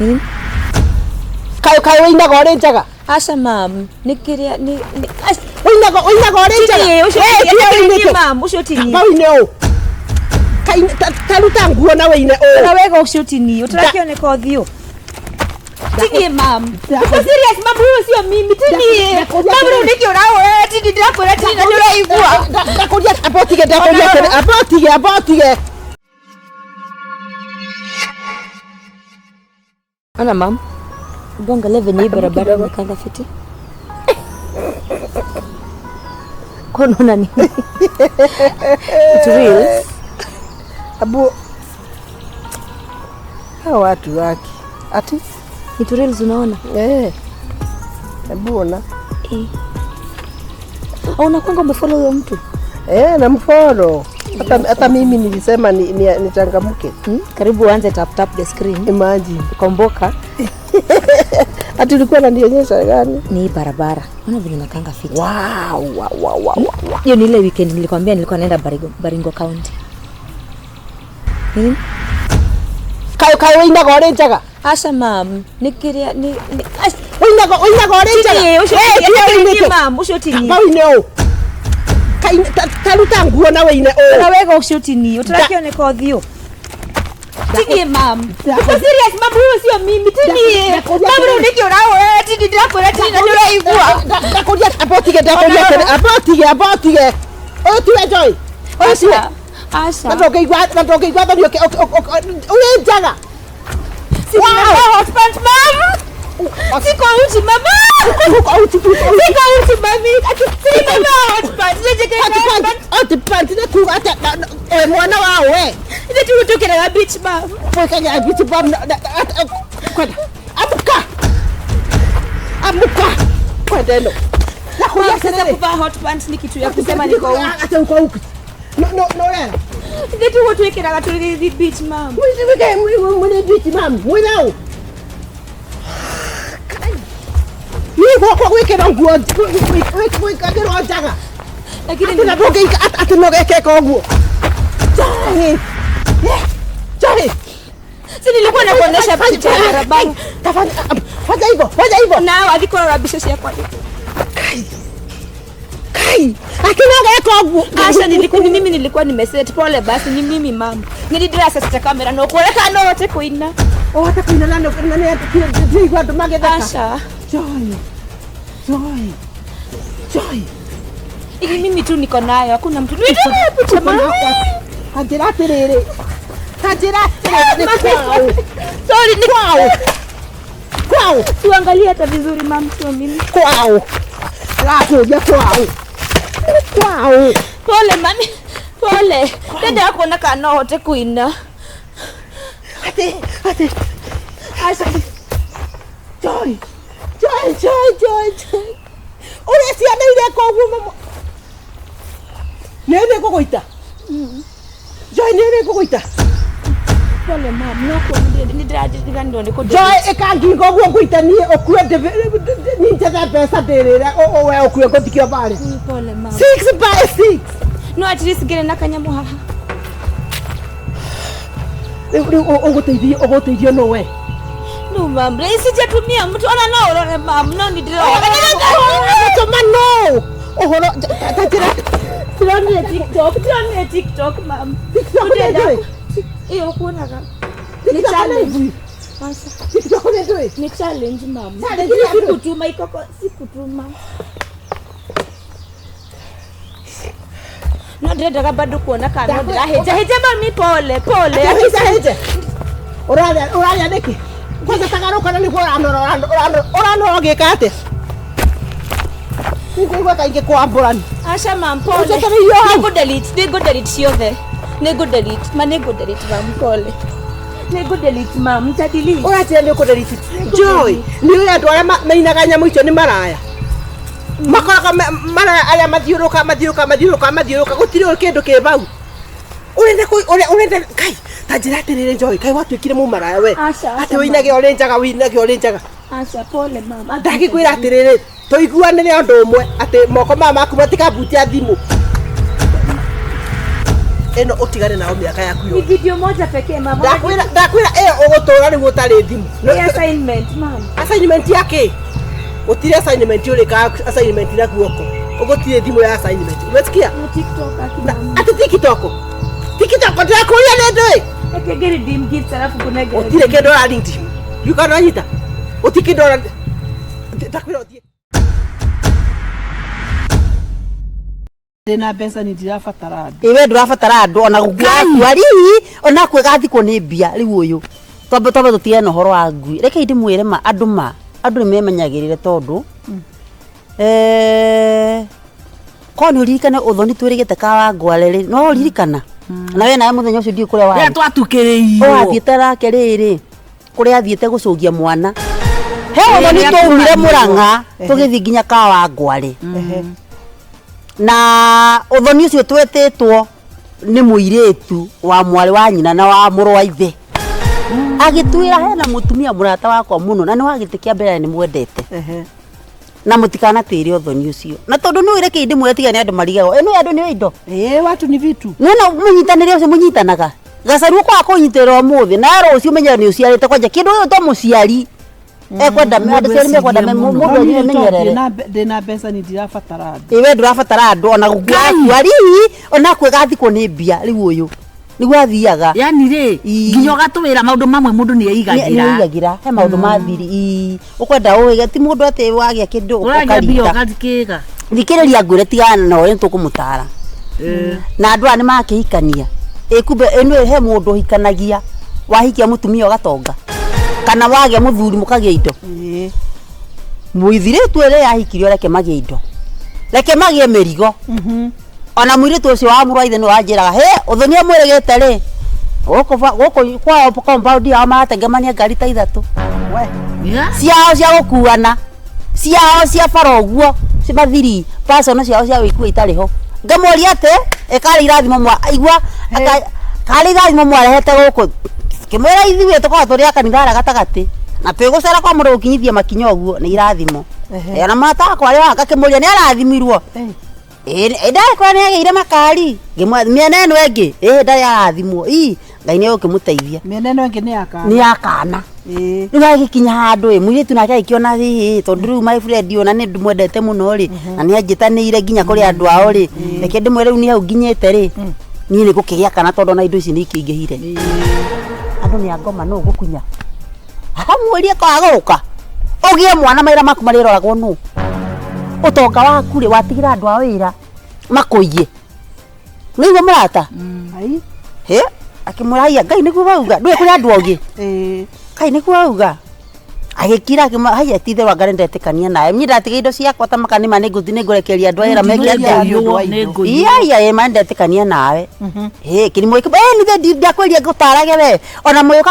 Nini? Kaĩ kaĩ ũinaga ũrĩ njaga? Aca mam, nĩ kĩrĩa nĩ nĩ aca Ũinaga ũinaga ũrĩ njaga? ti niĩ, ũcio Wee ti tiwe niĩ, ũinĩte. mam, ũcio ti niĩ. Kaba ũine ũũ. Kaine ta ruta nguo na ũine ũũ. Ona wega ũcio ti niĩ, ũtarakĩoneka ũthiũ. Ti niĩ mam. Uko serious mam, huyo sio mimi, ti niĩ. Mam, rĩu nĩkĩ ũrahoya ti niĩ ndĩrakwĩra ti niĩ na nĩ ũraigua. Ndakũria amba ũtige ndakũria atĩrĩ amba ũtige amba ũtige. Ona mam, hebu angalia venye hii barabara imekanga fiti. Kwa unaona nini? It reels. Abu hawa watu waki ati It reels unaona? eh, hebu ona Eh. Au unakwanga umefollow huyo mtu? eh, namfollow hata, hata mimi nilisema nichangamke ni Hmm? Karibu uanze tap tap the screen. Imagine Komboka ati ulikuwa unanionyesha gani? ni hii barabara. Unaona vile inakanga fiti. Wow, wow, wow, wow, wow. Hiyo ni ile weekend nilikwambia nilikuwa naenda Baringo, Baringo County. Nini? Kaĩ kaĩ ũinaga ũrĩ njaga? Aca mam, nĩ kĩrĩa nĩ nĩ aca Ũinaga ũinaga ũrĩ ti njaga? niĩ, ũcio Wee ti tiwe niĩ, ũinĩte. mam, ũcio ti niĩ. Kaba ũine ũũ. Kaine ta ruta nguo na ũine ũũ. Ona wega ũcio ti niĩ, ũtarakĩoneka ũthiũ. Ti niĩ mam. Uko serious mam, huyo sio mimi, ti niĩ. Mam, rĩu nĩkĩ ũrahoya ti niĩ ndĩrakwĩra ti niĩ na nĩ ũraigua. Ndakũria amba ũtige ndakũria atĩrĩ amba ũtige amba ũtige. Ũyũ tiwe Joy. Ũyũ tiwe. Aca. Aca. Na ndũngĩigua na ndũngĩigua thoni ũrĩ njaga. Si nimevaa hot pants mam. Siko uchi mama. Uko uchi uko uchi. Siko uchi mami. Ati si nimevaa hot pants. Nijekera hot pants. Hot pants nĩ kuga atĩa we mwana wa we. Ithe tu tukiraga beach mam. Mwĩkagia beach bum kwenda. Amuka. Amuka. Kwenda ĩno. Ndakũria Mam, sasa atĩrĩrĩ. kuvaa hot pants ni kitu ya kusema niko uchi. Atĩ uko uchi. No no no rera. Ithe tu twikiraga tũgĩthiĩ beach mam. Mwĩ beach mam. Mwĩ nau. Niĩ gwakwa gwĩkĩra nguo gwĩkagĩrwo njaga. Lakini Atĩ na ndũngĩika atĩ no gekeka ũguo. Joy. Joy. si nilikuwa nakuonesha picha ya barabara. Fanya hivyo, fanya hivyo. Nao athiĩ mbica ciakwa. Kai. Kai. Akina geka ũguo. Asha nilikuwa ni mimi nilikuwa nimeset pole basi ni mimi mam. Nilidira sasa kamera no kuoneka no hote kuina. Ũhote kũina na na nĩ ndĩraigua andũ magĩtheka. Asha. Joy. Joy. Joy. Ili mimi tu niko nayo hakuna mtu. Nilidira picha mami. Kanjĩra atĩrĩrĩ. Kanjĩra atĩrĩrĩ. Kwao. Sorry ni Kwao. Kwao. tuangalie hata vizuri mam sio mimi. Kwao. Ndĩrakũria kwao. Kwao. Pole mami. Pole. Dada kuona kana no hote kuina. Atĩ atĩ Asha. Joy. Joy, Joy, Joy, Joy. Ũrĩa ciana ireka ũguo mama. Nĩ nĩ ngũgũita. Joy nĩ nĩ ngũgũita. Pole mam no kuona nĩndĩrariganirwo nĩ kũ Joy ĩka ngingo ũguo ngũita niĩ ũkue niĩ njethe mbeca ndĩrĩre we ũkue ngũthikio barĩ. Pole mam. Six by six. No at least ngĩrĩ na kanyamũ haha. Rĩu rĩu ũgũteithio ũgũteithio no we. No mam, rĩu sijatumia mtu ona no ũrore mam, no nĩ ndĩrona. Ũgũtũma no. Ũhoro ta njĩra Ndĩronire TikTok, ndĩronire TikTok mam. TikTok nĩ ndũĩ? Ĩyo ũkuonaga. Ni TikTok nĩ challenge. ndũĩ? Aca. TikTok nĩ ndũĩ? Ni challenge mam. Challenge Lakini ya ndũĩ? sikutuma ikoko, sikutuma. No ndĩrendaga bado kuona kana no ndĩrahĩnja hĩnja mami, pole pole. Hĩnja hĩnja. Ũrarĩa ũrarĩa nĩkĩ? Kwanza tagarũka na nĩguo ũranora ũranora ũranora ũgĩka atĩa? Nĩngũigua kaingĩ kwambũrani. Aca mam, pole. Ũnjetereire o hau. Nĩngũ delete, nĩngũ delete ciothe. Nĩngũ delete, ma nĩngũ delete mam, pole. Nĩngũ delete mam, nita delete. Ũranjĩra nĩ ũkũdelete. Joy, nĩ ũĩ andũ arĩa mainaga nyamũ icio nĩ maraya. Makoraga maraya arĩa mathiũrũka mathiũrũka mathiũrũka mathiũrũka gũtirĩ kĩndũ kĩ bau. Ũrenda ũrenda kai ta njĩra atĩrĩrĩ Joy, kai watuĩkire mũmaraya we. Aca, aca, Atĩ wĩinage ũrĩ njaga wĩinage ũrĩ njaga. Aca, pole mam. Ndagĩkwĩra atĩrĩrĩ tũiguanĩre ũndũ ũmwe atĩ moko maya maku matikabutia thimũ. Ĩno ũtigane nao mĩaka yaku Ni yothe. video moja pekee mama. Ndakwĩra ndakwĩra ĩyo ũgũtũra rĩu ũtarĩ thimũ. Ni assignment mama. Assignment ya kĩ? Gũtirĩ assignment ũrĩkaga assignment na guoko. Ũgũtirĩ thimũ ya assignment. Umesikia? Na TikTok aki Na mama. atĩ TikTok. TikTok ndĩrakũria nĩ ndũĩ. Eke get redeem gifts alafu kuna Gũtirĩ kĩndũ ũraredeem. You kana wanyita? Gũtirĩ kĩndũ ũra ndakwĩra ũthiĩ. Ndĩna mbeca ni ndirabatara andũ. Ĩ we ndũrabatara andũ ona gũkua rĩu ona kwĩgathikwo nĩ mbia rĩu ũyũ twambe twambe tũtigane na ũhoro wa ngui. Rekei ndĩmwĩre ma andũ ma andũ nĩ memenyagĩrĩre tondũ korwo nĩ ũririkane ũthoni twĩrĩgĩte Kawangware rĩ no ũririkana na we nawe mũthenya ũcio ndiũĩ kũrĩa Rĩrĩa warĩ twatukĩrĩirwo. ũrathiĩte nake rĩrĩ kũrĩa athiĩte gũcũgia mwana he ũthoni Rĩrĩa twaumire twarirwo. Mũrang'a tũgĩthiĩ nginya Kawangware na ũthoni ũcio twetĩtwo nĩ mũirĩtu wa mwarĩ wa nyina na wa mũrũ wa ithe agĩtwĩra hena mũtumia mũrata wakwa mũno na nĩ wa gĩtĩ kĩa mbere nĩ mwendete na mũtikanatĩre ũthoni ũcio na tondũ nĩ ũreke ndĩmwĩre tiga nĩ andũ marigagwo ĩno andũ nĩ indo Ĩĩ watu ni vitu. nona mũnyitanĩre ũcio mũnyitanaga gacaru kwaga kũnyitĩrĩra ũmũthĩ na rũciũ menye nĩ ũciarĩte kwanja kĩndũ gĩgwĩtwo mũciari ekwenda Mũndũ aciari mekwenda ecirie mũno. mũndũ No niĩ tondũ emenyerere ndĩna mbeca ni ndirabatara andũ. Ĩ we ndũrabatara andũ ona gũkua rĩu ona kwĩgathikwo nĩ mbia rĩu ũyũ nĩguo athiaga Yani rĩ Ii. nginya ũgatwĩra maũndũ mamwe mũndũ nĩ eigagĩra. nĩaigagĩra he maũndũ ma thiri ii ũkwenda ũige ti mũndũ atĩ wagĩa kĩndũ Ũragĩa mbia ũkarita ũgakĩga. thikĩrĩria ngwĩre tigana na ũrĩa nĩtũkũmũtara na andũ aya nĩmakĩhikania ĩ kumbe ĩno he mũndũ ũhikanagia wahikia mũtumia ũgatonga kana wagĩa mũthuri mũkagĩa indo Ĩĩ. mũithirĩtu ĩrĩa yahikirio reke magĩe indo reke magĩe mĩrigo ona mũirĩtu ũcio wa mũrũ wa ithe nĩwe wanjĩraga he ũthoni amwĩrĩgĩte rĩ gũkũ gũkũ kwao compound yao maratengemania ngari ta ithatũ We. Yeah. ciao cia gũkuana ciao cia bara ũguo mathiri personal ciao cia wĩkua itarĩ ho ngamũria atĩ ĩkarĩ irathimo mwa igua karĩ irathimo mwarehete gũkũ kĩmwĩra ithuĩ tũkoragwo tũrĩ a kanitha harĩa gatagatĩ na twĩgũcera kwa mũndũ gũkinyithia makinya ũguo nĩ irathimo ona mũrata wakwa arĩ ngakĩmũria nĩ arathimirwo ndakora nĩ agĩire makari ngĩmwĩra mĩena ĩno ĩngĩ ĩ ndarĩ arathimwo ii Ngai nĩ egũkĩmũteithia Mĩena ĩno ĩngĩ nĩ ya kana. nĩ akana Ĩĩ. rĩu agĩkinya handũ ĩ mũirĩtu nake agĩkĩona hĩhĩ tondũ rĩu my friend ona nĩ ndĩmwendete mũno rĩ na nĩ anjĩtanĩire nginya kũrĩ andũ ao rĩ reke ndĩmwĩre rĩu nĩ hau nginyĩte rĩ niĩ nĩ ngũkĩgĩa kana tondũ ona indo ici nĩ ikĩingĩhire andũ nĩ angoma nũ ngũkunya amwĩrie kwaga gũka ũgĩe mwana mawĩra maku marĩroragwo nũ ũtonga waku rĩ watigĩra andũ a wĩra makũiye nĩigua mũrata Ai. hĩ akĩmwĩra haiya ngai nĩguo wauga ndũĩ kũrĩ andũ ogĩ Ĩĩ. kai nĩguo wauga agĩkira akĩmwĩra haiya ti itherũ anga nĩndetĩkania nawe niĩ ndatiga indo ciakwa ta maka nĩma nĩngũthiĩ nĩngũrekereria andũ a wĩra meke atĩa Nĩngũiywo, nĩngũiywo. iya iya ma ndetĩkania nawe ĩ kĩrimũ gĩkĩ ĩ nithe ndakwĩria ngũtarage we ona mũyũ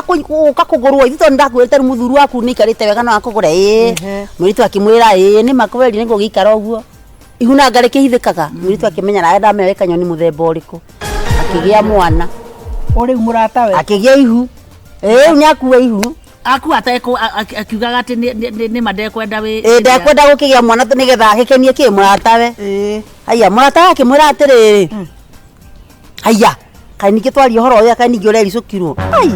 ũka kũgũrwo ithuĩ tondũ ndakwĩrĩte rĩu mũthuri waku nĩ aikarĩte wega no akũgũre ĩ mũirĩtu akĩmwĩra ĩ nĩ ma kweri nĩngũgĩikara ũguo ihu na ngarĩ kĩhithĩkaga mũirĩtu akĩmenya nawe ndamenya wĩ kanyoni mũthemba ũrĩkũ akĩgĩa mwana O rĩu mũrata we. akĩgĩa ihu ĩ rĩu nĩ akua ihu Akua atekũ akiugaga atĩ nĩ ma ndekwenda wĩ. ĩ ndekwenda gũkĩgĩa mwana nĩgetha agĩkenie kĩ mũratawe Ĩĩ. haiya mũratawe akĩmwĩra atĩrĩrĩ haiya kaĩ ningĩ twaria ũhoro ũyũ kaĩ ningĩ ũrericũkirwo ai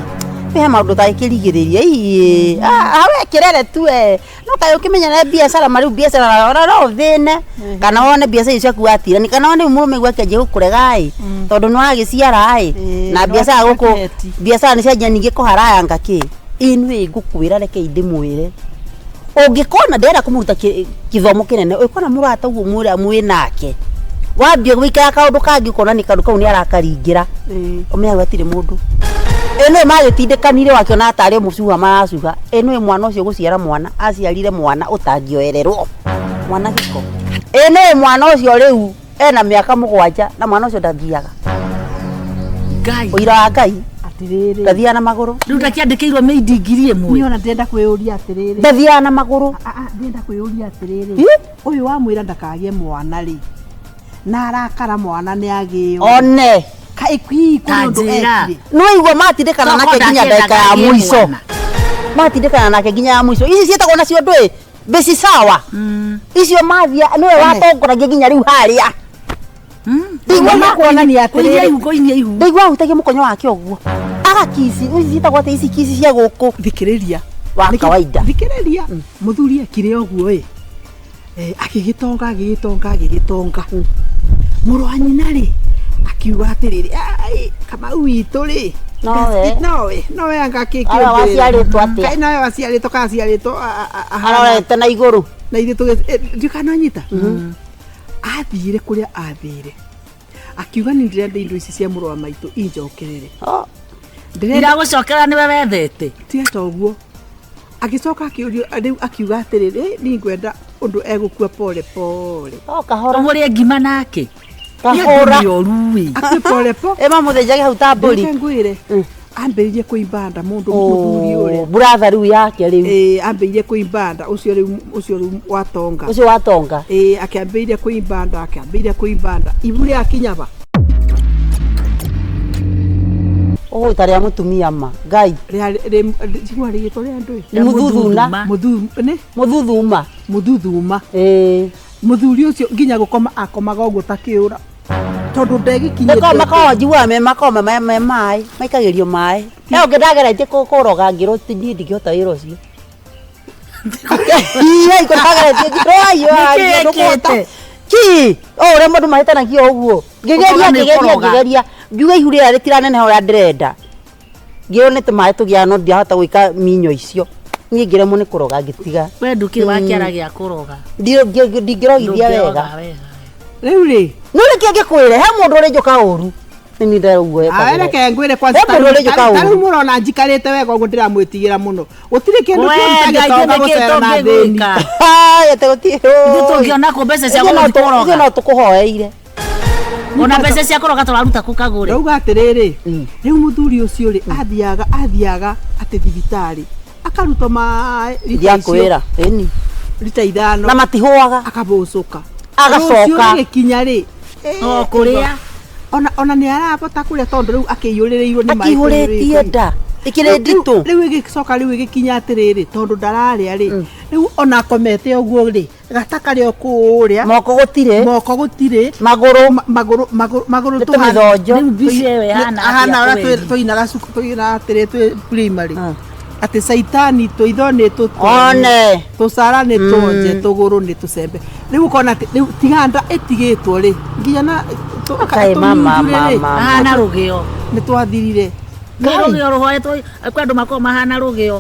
he maũndũ tangĩkĩrigĩrĩria ii we kĩrere tu we no kaĩ ũkĩmenya na biacara ma rĩu biacara ona no ũthĩne kana wone biacara icio ciaku watirani kana wone mũrũme gwake anjie gũkũrega ĩ tondũ nĩ wagĩciara ĩ Ĩĩ, na nĩ biacara watuĩka gũkũ kĩheti. biacara nĩ cianjia ningĩ kũharayanga kĩ inuĩ ngũkwĩra reke ndĩmwĩre ũngĩkona ndĩrenda kũmũruta kĩthomo kĩnene ũngĩkona mũrata ũguo mwĩra mwĩ nake wambia gũikara kaũndũ kangĩ ũkona nĩ kaũndũ kau nĩ arakaringĩra Ĩĩ. ũmenye hatirĩ mũndũ ĩno magĩtindĩkanire wakĩona tarĩ mũcuha maracuha ĩno mwana ũcio gũciara mwana aciarire mwana ũtangĩoererwo mwana gĩko ĩno mwana ũcio rĩu ena mĩaka mũgwanja na mwana ũcio ndathiaga Ngai. ũira wa Ngai Atĩrĩrĩ. ndathiaga na magũrũ Rĩu ndakĩandĩkĩirwo mĩindi ngiri ĩmwe. Niĩ ona ndĩrenda kwĩyũria atĩrĩrĩ. ndathiaga na magũrũ Ah, ah, ndĩrenda kwĩyũria atĩrĩrĩ. Ĩ? Ũyũ wamwĩra ndakagĩe mwana rĩ. Na arakara mwana nĩ agĩo. one Kaĩ hihi kũrĩ ũndũ Ta njĩra. ekire. nĩwaigua matindĩkana Toko nake nginya ndagĩka ya ndakĩendaga agĩe mũico mwana. matindĩkana nake nginya ya mũico ici ciĩtagwo nacio ndũĩ mbĩci sawa icio mathia nĩwe watongoragia nginya rĩu harĩa Ndaigua kuonania Kũinia atĩrĩrĩ ihu kũinia ihu ndaigua ahutagia mũkonyo wake ũguo agakici ici ciĩtagwo atĩ ici kici cia gũkũ thikĩrĩria Wa Nĩkĩ- kawaida. thikĩrĩria mũthuri ekire ũguo ĩ Eh, agĩgĩtonga agĩgĩtonga agĩgĩtonga mũrũ wa nyina rĩ akiuga atĩrĩrĩ "Ai, kamau witũ rĩ Nowe. nowe nowe anga Ara waciarĩtwo atĩa? nowe waciarĩtwo kana aciarĩtwo ahana arorete na igũrũ na ithuĩ tũgĩ ndiũkana nyita athire kũrĩa athire akiuga nĩ ndĩrenda indo ici cia mũrũ wa maitũ injokerere Oh, ndĩrenda iragũcokera nĩwe wethete tiga ta ũguo agĩcoka akĩũrio rĩu akiuga atĩrĩrĩ "Ĩ, nĩ ngwenda ũndũ egũkua pole pole oh, kahora ũmũrĩe ngima nake kahora oru akue pole po ĩ mamũthĩnjage hau ta mbũri Reke ngwĩre ambĩrĩrie kũimba nda mũndũ mũthuri ũrĩa buratha rĩu yake rĩu Ĩ, ambĩrĩrie kũimba nda ũcio rĩu ũcio rĩu watonga ũcio watonga Ĩ, akĩambĩrĩria kũimba nda akĩambĩrĩria kũimba nda ibu rĩakinya ba ũgũita rĩa mũtumia ma ngai igua rĩgĩtwo rĩa ndũĩ nĩ mũthuthuna nĩ mũthuthuma mũthuthuma ĩĩ mũthuri ũcio nginya gũkoma akomaga ũguo ta kĩũra tondũ ndegĩkinyĩte nĩko makoragwo njiguaga me makoragwo me me maĩ maikagĩrio maĩ he ũngĩ ndageretie kũroga ngĩrwo ti niĩ ndingĩhota wĩra ũcio Ii, iko ndageretie ngĩrwo Nĩkĩ ekĩte? ki o ũrĩa mũndũ mahĩtanagia ũguo ngĩgeria Ũkoga nĩ ngĩgeria kũroga. ngĩgeria ngiuga ihu rĩrĩa rĩtiraneneha ũrĩa ndĩrenda ngĩrwo nĩ tũmaĩ tũgĩaga no ndiahota gwĩka minyo icio niĩ ngĩremwo nĩ kũroga ngĩtiga we ndũkĩrĩ wa kĩara gĩa kũroga Ndingĩrogithia wega Ndũngĩroga wega rĩu rĩ no rĩkĩ ngĩkwĩre he mũndũ ũrĩ njũka ũru nĩ niĩ ndĩrauga Awe reke ngwĩre He mũndũ ũrĩ njũka tarĩu ũru mũrona njikarĩte wega ũguo ndĩramwĩtigĩra mũno gũtirĩ kĩndũ We, kĩũru ta Ngai, gĩtonga nĩkĩ gũcera na thĩni tũngĩgwĩka? Ithuĩ tũngĩona kũ mbeca cia gũthiĩ kũroga? no tũkũhoeire ona mbeca cia kũroga tũraruta kũ kagũre ndauga atĩrĩrĩ rĩu mũthuri ũcio rĩ athiaga athiaga atĩ thibitarĩ akarutwo maĩ rita icio ndiakwĩra ĩni rita ithano na matihũaga akabũcũka Agacoka. Rũciũ rĩgĩkinya rĩ eh, O, kũrĩa. ona ona nĩ arabota kũrĩa tondũ rĩu akĩiyũrĩrĩirwo nĩ maĩ akihũrĩtie nda ĩkĩrĩ nditũ rĩu ĩgĩcoka rĩu ĩgĩkinya atĩrĩrĩ tondũ ndararĩa rĩ rĩu ona akomete ũguo rĩ gata karĩ o kũrĩa moko gũtirĩ moko gũtirĩ magũrũ magũrũ magũrũ magũrũ Nĩ tũmĩthonjo. Rĩu mbica ĩyo ĩhana atĩa ahana ũrĩa kweli? tũinaga tũinaga atĩrĩ twĩ primary atĩ caitani tũitho nĩ tũtonye One. tũcara nĩ tuonje tũgũrũ nĩ tũcembe rĩu ũkona atĩ rĩu tiga nda ĩtigĩtwo rĩ nginya na Kaĩ mama, tũminjure rĩ, mama. ahana rũgĩo nĩ twathirire nĩ rũgĩo rũhoetwo kwĩ andũ makoragwo mahana rũgĩo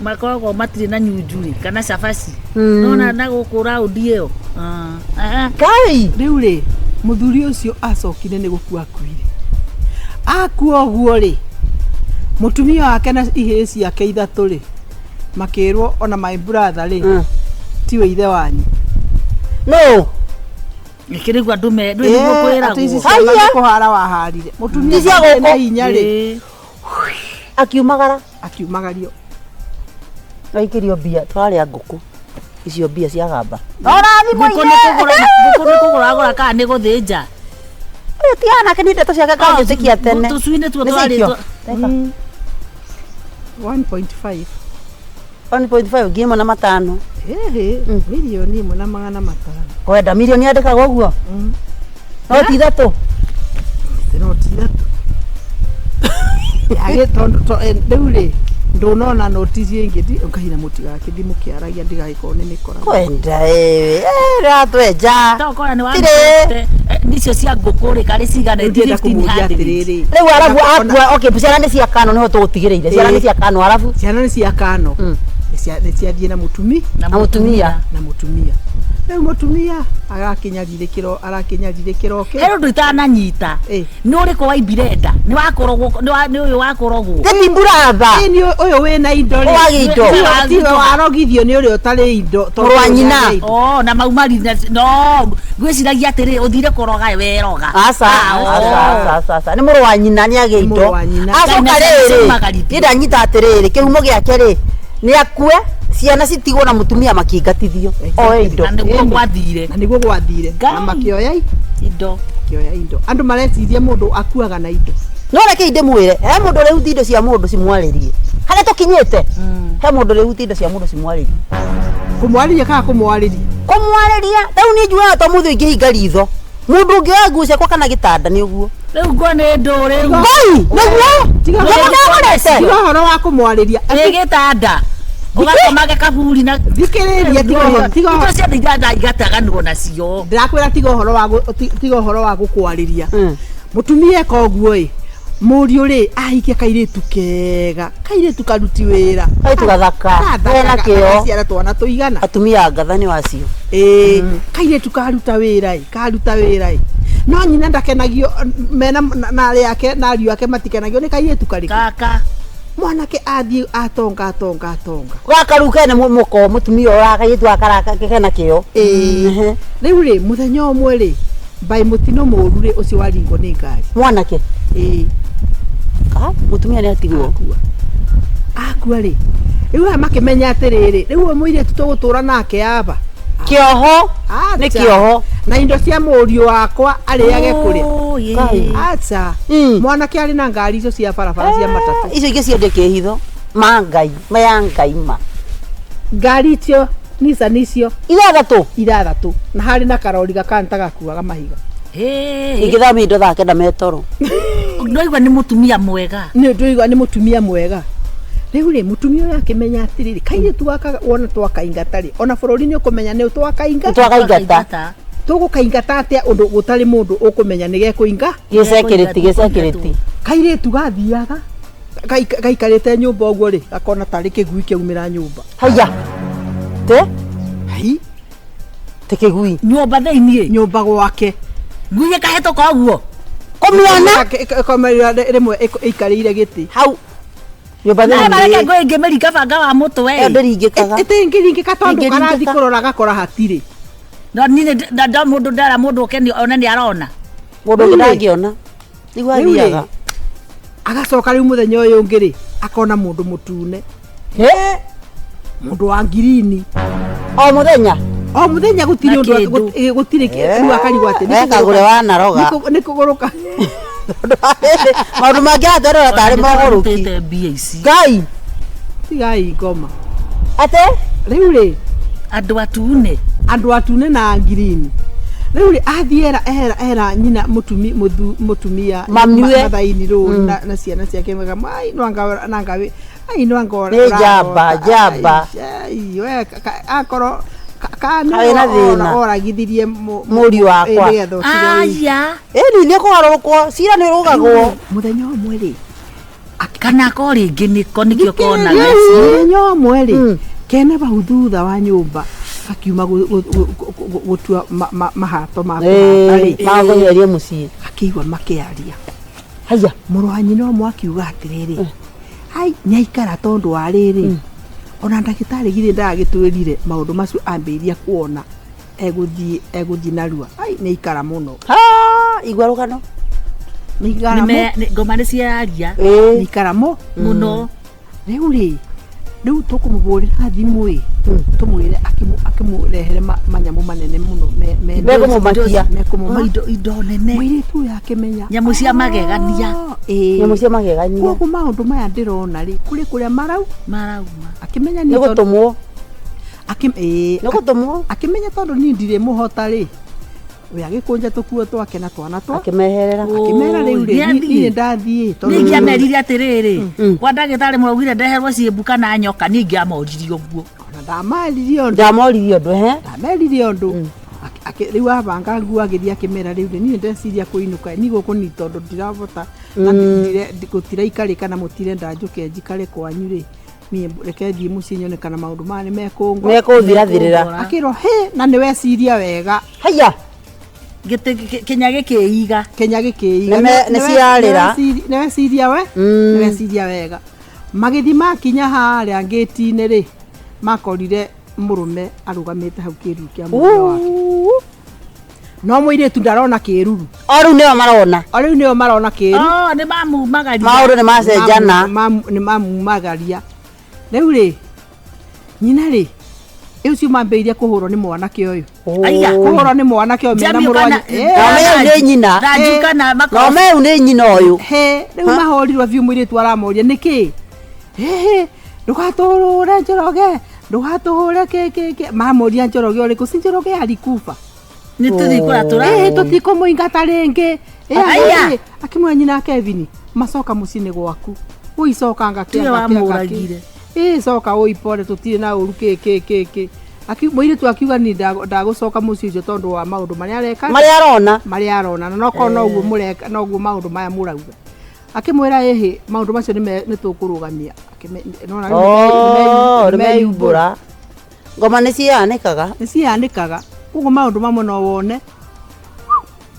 makoragwo matirĩ na nyunjurĩ kana cabaci nona na gũkũ raũndi ĩyo Ah, ah. ngai rĩu rĩ mũthuri ũcio acokire nĩ gũkua akuire akua ũguo rĩ mũtumia wake na ihĩĩ ciake ithatũ rĩ makĩrwo ona my brother rĩ tiwe ithe wanyu no Gĩkĩ rĩu andũ me ndũĩ nĩguo Ĩĩ, atĩ ici kwĩragwo ciana Haiya. nĩ kũhara waharire mũtumia Ti cia atarĩ na gũkũ. hinya rĩ Ĩĩ. akiumagara akiumagario aikĩrio mbia tũrarĩa ngũkũ icio mbia cia gamba Ngũkũ nĩ kũgũra ngũkũ nĩ kũgũra agũra kana nĩ gũthĩnja ũyũ ti anake nĩ ndeto ciake kanjĩtĩkia tene tũcui nĩtuo Nĩ ciaikio? twarĩtwo Reka. 1.5 1.5 ngiri ĩmwe na matano ĩhĩ mirioni ĩmwe na magana matano kwenda mirioni yandĩkagwo ũguo no ti ithatũ noti ithatũ Yagĩ tondũ rĩu rĩ ndũnona noti icio ingĩ ngai na mũtigakĩthi mũkĩaragia ndigagĩkorwo nĩ mĩkora kwenda ĩĩ ratwenja tokora nĩ Tirĩ. wa icio cia ngũkũ rĩ karĩ cigana Rĩu ndĩrenda kũmũria atĩrĩrĩ rĩu arabu akua okay ciana nĩ cia kano nĩho tũgũtigĩrĩire ciana nĩ cia kano arabu ciana nĩ cia kano Nĩ ciathiĩ na mũtumi na mũtumia na mũtumia rĩu mũtumia arakinyarirĩkĩro arakinyarirĩkĩro he ũndũ itananyita Ĩ. nĩ ũrĩkũ waimbire nda nĩ wakũrogwo nĩ ũyũ wakũrogwo Nĩ mburatha Ĩ, nĩ ũyũ wĩna indo rĩ Wagĩ indo. Tiwe- tiwe warogithio nĩ ũrĩa ũtarĩ indo tondũ Mũrũ wa nyina. ũrĩa indo. Oh, na maumari no ngwĩciragia atĩrĩ ũthire kũroga weroga aca Ah, oh. aca aca aca nĩ mũrũ wa nyina nĩ agĩ Nĩ indo mũrũ wa nyina. acoka Ngai na rĩrĩ ciumagarithio. niĩ ndanyita atĩrĩrĩ kĩhumo gĩake rĩ nĩ akue ciana citigwo na mũtumia makingatithio oe indo na nĩguo gwathire na nĩguo gwathire na Ngai. makĩoya indo makĩoya indo andũ mareciria mũndũ akuaga na indo no reke ndĩmwĩre he mũndũ ũrĩhuti indo cia mũndũ cimwarĩrie harĩa tũkinyĩte he mũndũ ũrĩhuti indo cia mũndũ cimwarĩrie kũmwarĩria kana kũmwarĩria kũmwarĩria rĩu niĩ njugaga to mũthĩ ingĩhinga ritho Mundu ũngĩoya nguo ciakwa kana gĩtanda nĩ ũguo. Rĩu nguo nĩ ndũ rĩu. Ngai, nĩguo. Tiga Nĩguo ndagũrete. Tiga ũhoro wa kũmwarĩria. Ĩ gĩtanda. Ũgakomage kaburi na Thikĩrĩria tiga ũhoro tiga Indo ũhoro. ciothe iganda igataganwo nacio. Ndĩrakwĩra tiga ũhoro wa tiga ũhoro wa gũkwarĩria. Mm. Mũtumia eka ũguo ĩ mũriũ rĩ ahikia kairĩtu kega kairĩtu karuti wĩra Kairĩtu gathaka, Gathaka, kena kĩo. gagaciara twana tũigana Atumia ngatha nĩ wacio. ĩĩ kairĩtu karuta wĩra ĩ karuta wĩra ĩ no nyina ndakenagio mena na arĩa ake na ariũ ake matikenagio nĩ kairĩtu karĩkũ Kaka. mwanake athiĩ atonga atonga atonga Gaka rĩu kene mũko mũtumia ũyũ kairĩtu gaka kena kĩo. ĩĩ rĩu rĩ mũthenya ũmwe rĩ mbaĩ mũtino mũũru rĩ ũcio waringwo nĩ ngari Mwanake. ĩĩ Ah, mũtumia nĩ atigwo. akua akua rĩ rĩu aya makĩmenya atĩrĩrĩ rĩu ũyũ mũirĩtu tũgũtũra nake aba Kĩoho. Nĩ Acha. kĩoho. na indo cia mũriũ wakwa arĩage kũrĩa Oh, Ngai. ĩ. acha Mm. mwanake arĩ na ngari icio cia barabara cia matatũ Icio ingĩ ciendie kĩhitho. Ma Ngai, ma ya Ngai ma. ngari icio Nissan icio Ithathatũ. ithathatũ na harĩ na karori gakanta gakuaga mahiga Hĩ. Ingĩthamia indo thaa kenda metoro. Ndwaigua nĩ mũtumia mwega. nĩ ndũigua nĩ mũtumia mwega rĩu rĩ mũtumia ũyũ akĩmenya atĩrĩrĩ kairĩtu gaka wona twakaingata rĩ ona bũrũri nĩ ũkũmenya nĩ twakainga Twakaingata. tũgũkaingata atĩa ũndũ gũtarĩ mũndũ ũkũmenya nĩ gekũinga Gĩcekĩrĩti, gĩcekĩrĩti. kairĩtu gathiaga gaikarĩte nyũmba ũguo rĩ gakona tarĩ kĩgui kĩaumĩra nyũmba Haiya. Te? hai Te kĩgui. Nyũmba thĩiniĩ. nyũmba gwake Ngui ĩkahĩtũka ũguo. Kũmĩona. Ĩkomerera rĩmwe ĩikarĩire gĩtĩ Hau. Nyũmba Na mareke thĩiniĩ. ngui ĩngĩmĩringa banga wa mũtwe. Ĩyo ndĩringĩkaga. ĩtĩngĩringĩka tondũ Ĩngĩringĩka. karathi kũrora gakora hatirĩ No niĩ nĩ nda mũndũ ndara mũndũ oke one nĩ arona. Mũndũ ũngĩ Rĩu rĩ. ndangĩona. Nĩguo Rĩu rĩ, athiaga. agacoka rĩu mũthenya ũyũ ũngĩ rĩ akona mũndũ mũtune Hĩ? mũndũ wa ngirini O mũthenya. o mũthenya gũtirĩ Na ũndũ kĩndũ. gũtirĩ rĩu akarigwo atĩ nĩ Wekagũre kũgũrũka- wanaroga. nĩ kũgũrũka Maũndũ mangĩ atwarora tarĩ mogũrũki. Nĩtũrutĩte mbia ici. Ngai. tigai ngoma Ate? rĩu rĩ Andũ atune. andũ atune na ngirini rĩu rĩ athiĩ era era era nyina mũtumi mũthu- mũtumia Mamiwe. mathaini rũri na ciana ciake mega ai no anga nanga ai no anga Nĩ njamba, njamba. akorwo ka Karĩ na thĩna. oragithirie Mũriũ wakwa. Aya. Ĩni nĩ kũgarũrũkwo. Cira nĩ ũrũgagwo. mũthenya ũmwe rĩ Kana ko rĩngĩ nĩko nĩkĩo konaga. mũthenya ũmwe rĩ kene bau thutha wa nyũmba gakiuma gũtua mahato ma kũhata rĩ Magũnyerie mũciĩ. akĩigua makĩaria Haiya. mũrũ wa nyina ũmwe akiuga atĩrĩrĩ ai nĩaikara tondũ wa rĩrĩ ona ndagĩtarĩ githĩ ndagagĩtwĩrire maũndũ macio ambĩrĩria kuona egũthiĩ egũthiĩ narua ai nĩaikara mũno Ha, igua rũgano. nĩaikara mũ Ngoma nĩ ciaria Ĩĩ. nĩaikara mũ mũno. rĩu rĩ rĩu tũkũmũhũrĩra thimũ ĩ tũmwĩre akĩmũrehere manyamũ manene mũno Mekũmũmakia. mekũmũmakia Indo indo nene. mũirĩtu ũyũ akĩmenya Nyamũ cia magegania. Ah, ĩĩ. Nyamũ cia magegania. koguo maũndũ maya ndĩrona rĩ kũrĩ kũrĩa marau Marauma. akĩmenya Nĩ niĩ tondũ gũtũmwo. ĩĩ, Nĩ gũtũmwo. akĩmenya tondũ niĩ ndirĩ mũhota rĩ we agĩkũnja tũkuo twake na twana twa Akĩmeherera. akĩmera rĩu rĩ Nĩ athiĩ. niĩ ndathiĩ Niĩ ingĩamerire atĩrĩrĩ kwa ndagĩtarĩ mũraugire ndeherwo ciĩmbu kana nyoka niĩ ingĩamoririe ũguo. ona ndamaririe ũndũ Ndamoririe ũndũ he. ndameririe ũndũ rĩu abanga nguo agĩthiĩ akĩmera rĩu rĩ niĩ ndeciria kũinũka niĩ gũkũ ni tondũ ndirabota na gũtiraikarĩka na mũtirenda njũke njikare kwanyu rĩ niĩ reke thiĩ mũciĩ nyone kana maũndũ maya nĩ mekũngwa Mekũthirathirĩra. akĩrwo hĩ na nĩ weciria wega Haiya. Gĩtĩ kĩnya gĩkĩiga. kenya gĩkĩiga Nĩ ciarĩra. nĩ weciria we nĩ weciria wega magĩthiĩ makinya harĩa ngĩti-inĩ rĩ makorire mũrũme arũgamĩte hau kĩruru kĩa mũrũme wake no mũirĩtu ndarona kĩruru O rĩu nĩo marona. o rĩu nĩo marona kĩruru Oh, nĩ mamumagaria. Maũndũ nĩ macenjana. Nĩ mamumagaria rĩu rĩ nyina rĩ ũcio mambĩrĩirie kũhũrwo nĩ mwanake ũyũ Aya. kũhũrwo nĩ mwanake ũyũ mena Jamie mũrũ wa kana- Nomeu nĩ nyina. Ranju kana makorwo Nomeu nĩ nyina ũyũ. he rĩu mahũrirwo biũ mũirĩtu aramoria nĩkĩ hĩhĩ ndũgatũhũre Njoroge ndũgatũhũre kĩ kĩ kĩ mamoria Njoroge ũrĩkũ si Njoroge alikufa Nĩ tũthiĩ kũratũra. Ĩĩ tũtikũmũingata rĩngĩ. Ĩ, Aya. ĩ, akĩmwĩra nyina Kevin macoka mũciĩ nĩ gwaku ũicokanga Tiwe wamũragire. ĩ coka ũipore tũtirĩ na ũru kĩ kĩ kĩ kĩ. Mũirĩtu akiuga ni ndagũcoka mũciĩ ũcio tondũ wa maũndũ marĩa areka Marĩa arona. Marĩa arona na nokorwo noguo mũreka noguo maũndũ maya mũrauga. Akĩmwĩra ĩhĩ maũndũ macio nĩ tũkũrũgamia. Nĩwona rĩu Oh, nĩ nĩmeyumbũra. Ngoma nĩ cianĩkaga. Nĩ cianĩkaga. Koguo maũndũ mamwe no wone.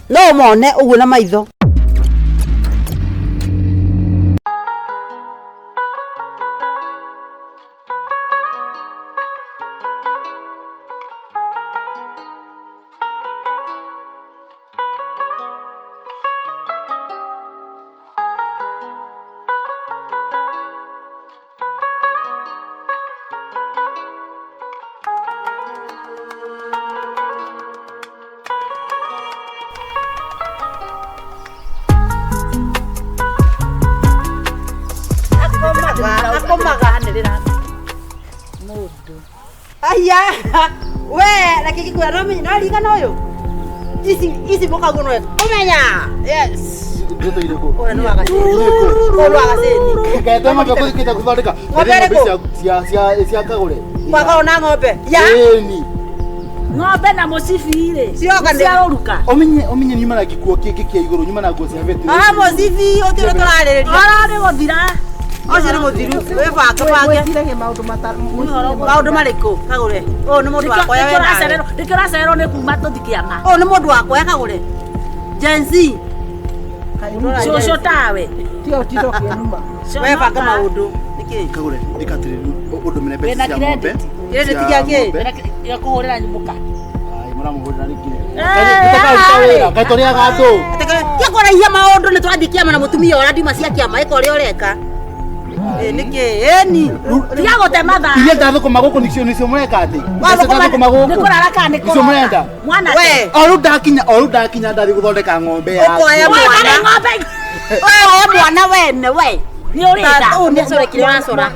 No mone ũguo na maitho. Akomaga Anĩrĩra mũndũ. Aya, we reke ngĩkwĩra no menye no ririkana ũyũ. Ici ici mũkaguo no ũmenya. Yes. Ndeto irĩkũ? Ũyũ nĩ wa gacĩni. Ũyũ nĩ wa gacĩni. Ngete ng'ombe kũthikĩte gũthondeka. Ng'ombe ĩrĩkũ? Cia kagũre. Kwakorwo na ng'ombe. Ya. Ĩni. Ng'ombe na mũcibi rĩ. Cioka nĩ- Cia ũruka. Ũmenye nyuma na gĩkuo kĩngĩ kĩa igũrũ nyuma na nguo cia beti. Ah, mũcibi ũcio nĩ tũrarĩrĩria. Oro nĩ gũthira. Ũcio nĩ mũthiru. Wĩ bange bange. Mwĩciragie maũndũ Maũndũ marĩkũ? Kagũre. Ũyũ nĩ mũndũ wakwa we nawe. Nĩkĩo ũracererwo nĩ kuma tũthi kĩama. Ũyũ nĩ mũndũ wakwa kagũre. Gen Z. Cũcũ tawe. Tiga ũtinda ũkĩnuma. We banga maũndũ. Nĩkĩ? Kagũre ĩka atĩrĩrĩ ũndũmĩre mbeca Wĩna cia ng'ombe. credit? Credit Cia gĩa kĩ? ng'ombe. Ya kũhũrĩra mũka. Ai, mũramũhũrĩra rĩngĩ. Eh, Tũtakaruta wĩra, kaĩ tũrĩaga andũ. Tiga kũraihia maũndũ nĩ tũrathiĩ kĩama na mũtumia ũrĩa ndima cia kĩama ĩka ũrĩa ũreka. Ĩ nĩkĩ? Ĩni. Tiga gũte mathaa. Iria ndathũkũma gũkũ nĩcio nĩcio mũreka atĩ. Wathũkũma- Icio ndathũkũma gũkũ. Nĩ kũrara kana nĩ Icio kũrota? mũrenda. Mwanake. We. O rĩu ndakinya, o rĩu ndakinya ndathiĩ gũthondeka ng'ombe yaku. Ũkoya Woe mwana. karĩ ng'ombe. We woe mwana wene we. Nĩ ũrĩnda. Ũũ nĩ core kĩrĩa ũracora.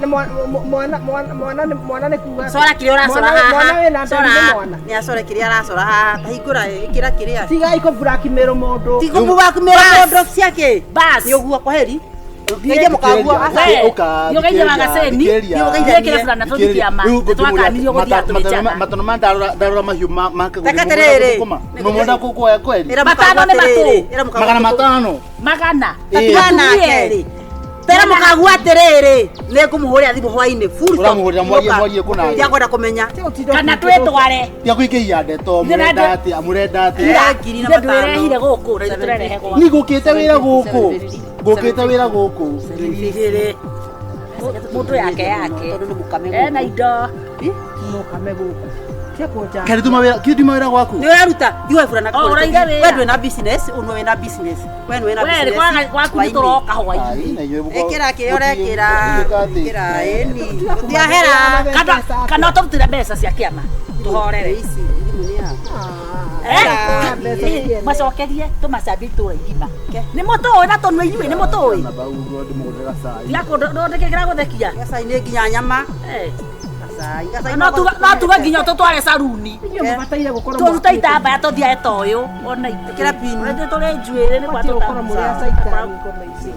Mwana mwana mwana nĩ mwana nĩ kuga. Cora kĩrĩa ũracora Mwana haha. wĩna Cora. ndani nĩ mwana. Nĩ acore kĩrĩa aracora haha. Ta hingũra ĩkĩra kĩrĩa. Tiga ikũ blackmail mũndũ. Tikũmũbakumĩra mũndũ ciake. Bas. Nĩ ũguo kwaheri. Ngeithia mũkaguo. Thikĩrĩria. We, Ũka, nĩ ũgeithia wa thikĩrĩria, gacĩni. thikĩrĩria. Nĩ Nĩ burana tũthiĩ kĩama. Rĩu Nĩ twakanirio gũthiĩ ngũmũria, tũrĩ matano ma ndarora mahiũ ma kagũre. Reke atĩrĩrĩ. Mũmwenda kuoya kweli? Ĩra Matano mũkaguo nĩ matũ. atĩrĩrĩ. Ĩra mũkaguo Magana atĩrĩrĩ. matano. Magana. Ĩĩ. Tatigana nake. Atumia erĩ. Tera mũkaguo atĩrĩrĩ. Nĩ ngũmũhũrĩra thimũ hwainĩ. Full stop. Ũramũhũrĩra mwarie mwarie kũna. Ndiakwenda kũmenya. Kana twĩtware. Tiga kũingĩhia ndeto, mũrenda atĩa, mũrenda atĩa. Eh, ngiri na Ithuĩ matano. ndwĩrehire gũkũ na ithuĩ tũrerehe gwaku. Ni ngũkĩte wĩra gũkũ. Ngũkĩte wĩra gũkũ. Igĩrĩ. Mũndũ yake yake. Tondũ nĩ mũkame gũkũ. Ena indo. Mũkame gũkũ. Tia kũnja. Kaĩ nduma wĩra, kĩ nduma wĩra gwaku? Nĩ ũraruta thiĩ burana Oh, ũraire wĩra. we ndwĩ na business ũnwe wĩna business we nĩ wĩna We business gwaku nĩ tũroka hwainĩ. Ai, na inyuĩ mũkorwo- ĩkĩra kĩrĩa ũrekĩra mũtiĩka atĩ. ĩkĩra ĩni gũtiahera Kana kana ũtũrutĩre mbeca cia kĩama. Tũhorere. ici thimũ nĩ ya Eh, macokerie tũmacambie itũra igima. Nĩ mũtũĩ na tũnua inyuĩ nĩ mũtũĩ. Na bau ũguo ndĩmũgũrĩra cai. Tiga kũndĩkĩra gũthekia. gacai nĩ nginya nyama Eh. gacai gacai No tuga nginya tũtware caruni. Inyuĩ mũbataire gũkorwo Tũrute itambaya tũthiae ta ũyũ. Ona ithuĩ. Ĩkĩra pin. Ona ithuĩ tũrĩ njuĩrĩ nĩ kwa Mũbatiĩ gũkorwo mũrĩ acaitani ngoma ici.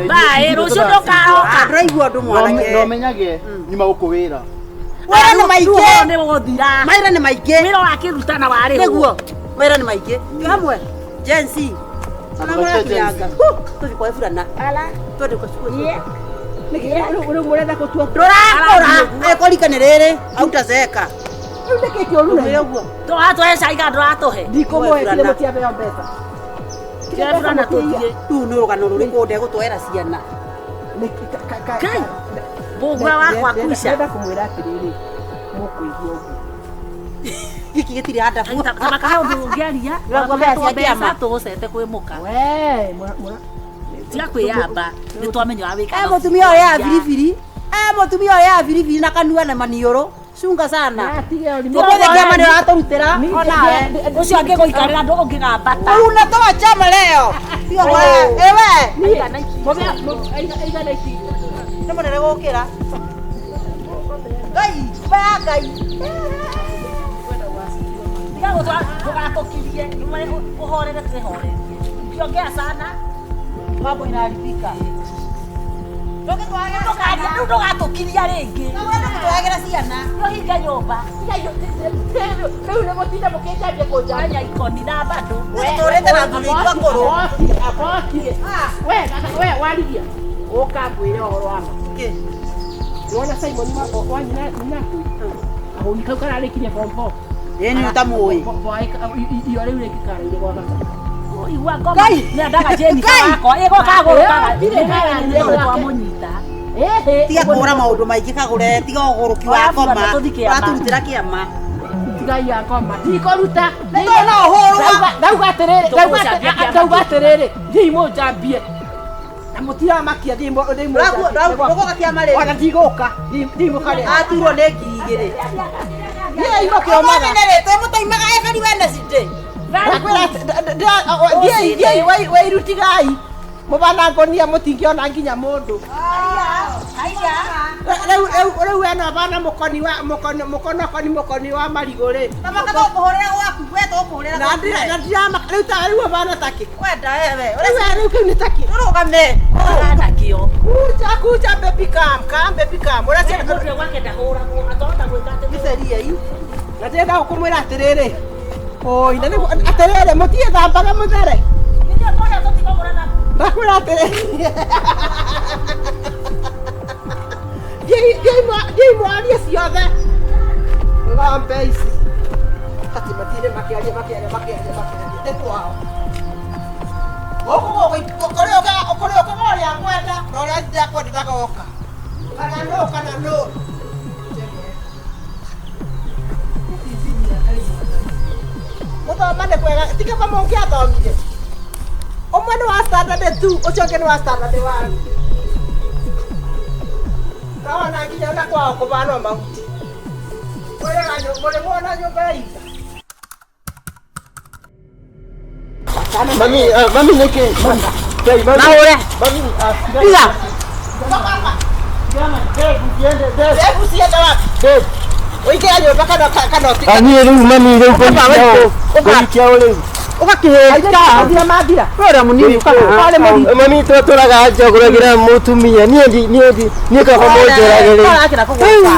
Bye, rũciũ ndũkaroka. Ndũraigua ũndũ mwanake No menyage nyuma gũkũ wĩra. Wĩra nĩ maingĩ Nĩ gũthira. mawĩra nĩ maingĩ Wĩra wakĩruta na warĩhwo. nĩguo mawĩra nĩ maingĩ twĩ hamwe Gen Z ona mũrakinyanga tũthiĩ kwa burana twende kwa cukuru Nĩkĩ rĩu mũrenda gũtua ndũrakũra angĩkorwo rika nĩ rĩrĩ autazeeka rĩu nĩkĩ kĩũru na ndũmĩre ũguo Tũratũhe cai kana ndũratũhe. ndikũmũhe kile mũtiabeo mbeca. Kĩrĩa burana tũthiĩ. rĩu nĩ rũgano rũrĩkũ ndegũtwera ciana Kai. Mũgua wakwa kuica. Ndĩrenda kũmwĩra atĩrĩrĩ mũkũigua ũguo. Gĩkĩ gĩtirĩ handabu. Kamaka ũndũ ũngĩaria. Ndũraigua mbeca cia kĩama. Tũgũcete kwĩ mũka. Wee, mũra Tiga kwĩyamba. Nĩ twamenya ũrĩa wĩkaga. Eh, mũtumia ũrĩa ya biribiri Eh, mũtumia ũrĩa ya biribiri na kanua na maniũrũ cunga sana tige ũrimũ. ũmũthĩ kĩama nĩ ũratũrutĩra onawe Ũcio angĩgũikarĩra ndũ ũngĩgambata. unatoa chama leo tiga kwa ewe Aigana ici. nĩ mũnene gũkĩra ngai maya ngai. Tiga gũtwa ndũgatũkirie ũhorere twĩhorerie. Ukiongea sana Mambo inaharibika. ndũkaria rĩu ndũgatũkiria rĩngĩ. Tũragĩra ciana. Ũhinge nyũmba. Rĩu nĩ mũtinda mũkĩnjambia kũnjambia. Anya ikoni na bado. Tũrĩte na athuri aitũ akũrũ. We, we warigia. Ũka ngwĩre ũhoro wa ma. Nĩwona Simon wa nyina nyina Kahũni kau kararĩkirie form four. Ĩĩ nĩ ũtamũĩ. Iyo rĩu rĩngĩ karaire gwa baba. Igua ngoma nĩendaga Jennifer wakwa ĩgo kagũrũkaga twamũnyita. Tiga kũhũra maũndũ maingĩ kagũre, tiga ũgũrũki wa ngoma. Ũratũrutĩra kĩama. Tigai ya ngoma. Ndikũruta. Nĩ tondũ no ũhũrwo. Ndauga atĩrĩrĩ, ndauga atĩrĩrĩ, thiĩi mũnjambie. Na mũtiramakia thiĩi mũnjambie. Ndũgũka kĩama rĩngĩ. Ona ndigũka. Thiĩi mũkarĩe. Aturwo nĩ ngiri igĩrĩ. Thiĩi mũkĩomaga. Ũmũthĩ nĩ rĩ twĩmũtaimaga every Wednesday. Thiĩi thiĩi wĩirutigai. Mũbanangonia mũtingĩona nginya mũndũ. Rĩu rĩu rĩu ena bana mũkoni wa mũkoni mũkonokoni mũkoni wa marigũ rĩ. Tamaka tũkũhũrĩra gwaku, we tũkũhũrĩra Na gwaku. ndira na ndirama rĩu ta rĩu bana takĩ. Wenda wewe. Rĩu rĩu kĩu nĩ takĩ. Tũrũgame. Nakĩo. Kuja kuja baby come come baby come. Ũracia Mũndũ gwake ndahũragwo atahota gwĩka atĩ mĩtheria Na ndĩrenda gũkũmwĩra atĩrĩrĩ. Oi, na nĩguo atĩrĩrĩ mũtiĩthambaga mũthere. Ithuĩ tũrĩa tũtikũgũrana. Ndakwĩra atĩrĩrĩ. Thiĩi mwarie ciothe. Ng'ombe ici. Ati matire makĩaria makĩaria makĩaria makĩaria. Nĩ kwao. Gũkũ kũrĩ ũkaga kũrĩ ũkaga ũrĩa ngwenda na ũrĩa itakwenda ndagoka. Kana nũ kana nũ. Gũthoma nĩ kwega ti kaba mũngĩathomire. Ũmwe nĩ wa standard 2 ũcio ũngĩ nĩ wa standard 1. Ndona nginya ona kwao kũbanwo mahuti. Mũrĩ muona nyũmba ya itha. Mami, mami nĩkĩ? Mami, mami. Mahũre. Mami, Tiga. Hebu ciende wapi? Ũingĩra nyũmba kana kana ũtige. Niĩ rĩu mami rĩu kũhikia ũ rĩu. Ũgakĩhĩka. Mathira mathira. Ũrĩa mũnini ũkaga. Mami twatũraga njagũragĩra mũtumia niĩ ndi niĩ ndi niĩ kaba mũnjũragĩre. Ũrakĩra kũgũrũka.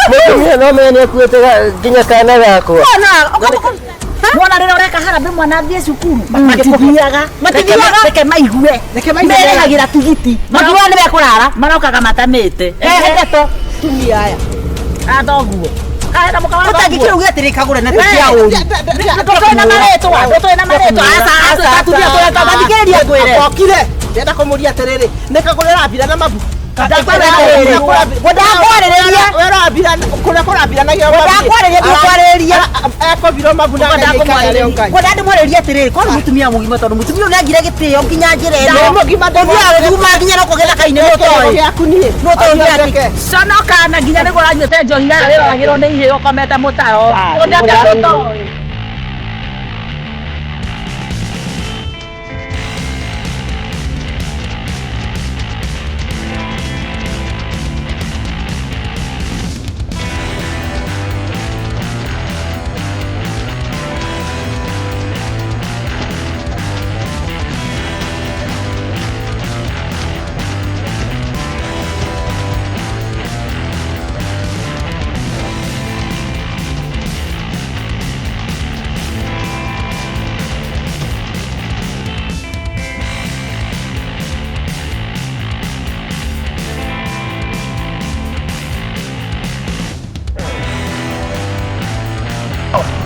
Mũtumia no menya nĩakuĩte nginya kana gakwa. Mwana rĩrĩa ũreka harambĩ mwana athiĩ cukuru matithiaga matithiaga reke maigue Reke maigue. merehagĩra tigiti Makiuga nĩ mekũrara. marokaga matamĩte Ehe ndeto. Tumia aya. athoguo kahena mũka wa Ũtangĩkĩra thoguo uge atĩrĩ kagũre na tia ũru. Ndũtũĩ na marĩtwa ndũtũĩ na marĩtwa aca aca atumia tũreka Mathikĩrĩria ngwĩre. Okire. Ndĩrenda kũmũria atĩrĩrĩ, nĩ kagũrĩra mbira na mabu. Ndakwarĩrĩria. Werambira kũrĩa kũrambiranagia Ndakwarĩrĩria ndikwarĩrĩria. Ekobirwo mabu na Ngai. Kwenda ndĩmwarĩrie atĩrĩrĩ, korwo mũtumia mũgima tondũ mũtumia ũyũ nĩangire gĩtĩo nginya njĩra ĩno. Nĩ mũgima Ũthiaga gũthuma nginya no gĩthaka-inĩ nĩ ũtoĩ. Gĩaku niĩ. Nĩ ũtoĩ gĩake. conoka na nginya nĩguo ũranyuĩte njohi wĩroragĩrwo nĩ ihĩĩ ũkomete mũtaro ũndĩ ũtoĩ.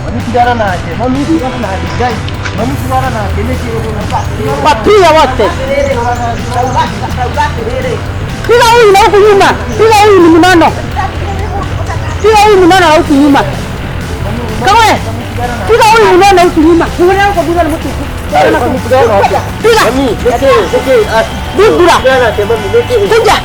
Mami tigana nake, mami tigana nake, Ngai. Mami tigana nake nĩkĩ Wapiga wote. Piga huyu na huku nyuma. Piga huyu ni mnono. Piga huyu mnono na huku nyuma. Kawe. Piga huyu mnono huku nyuma. Unaona huko bila mtu. Piga. Mami, nĩkĩ nĩkĩ Dudura. tigana nake mami nĩkĩ Kuja.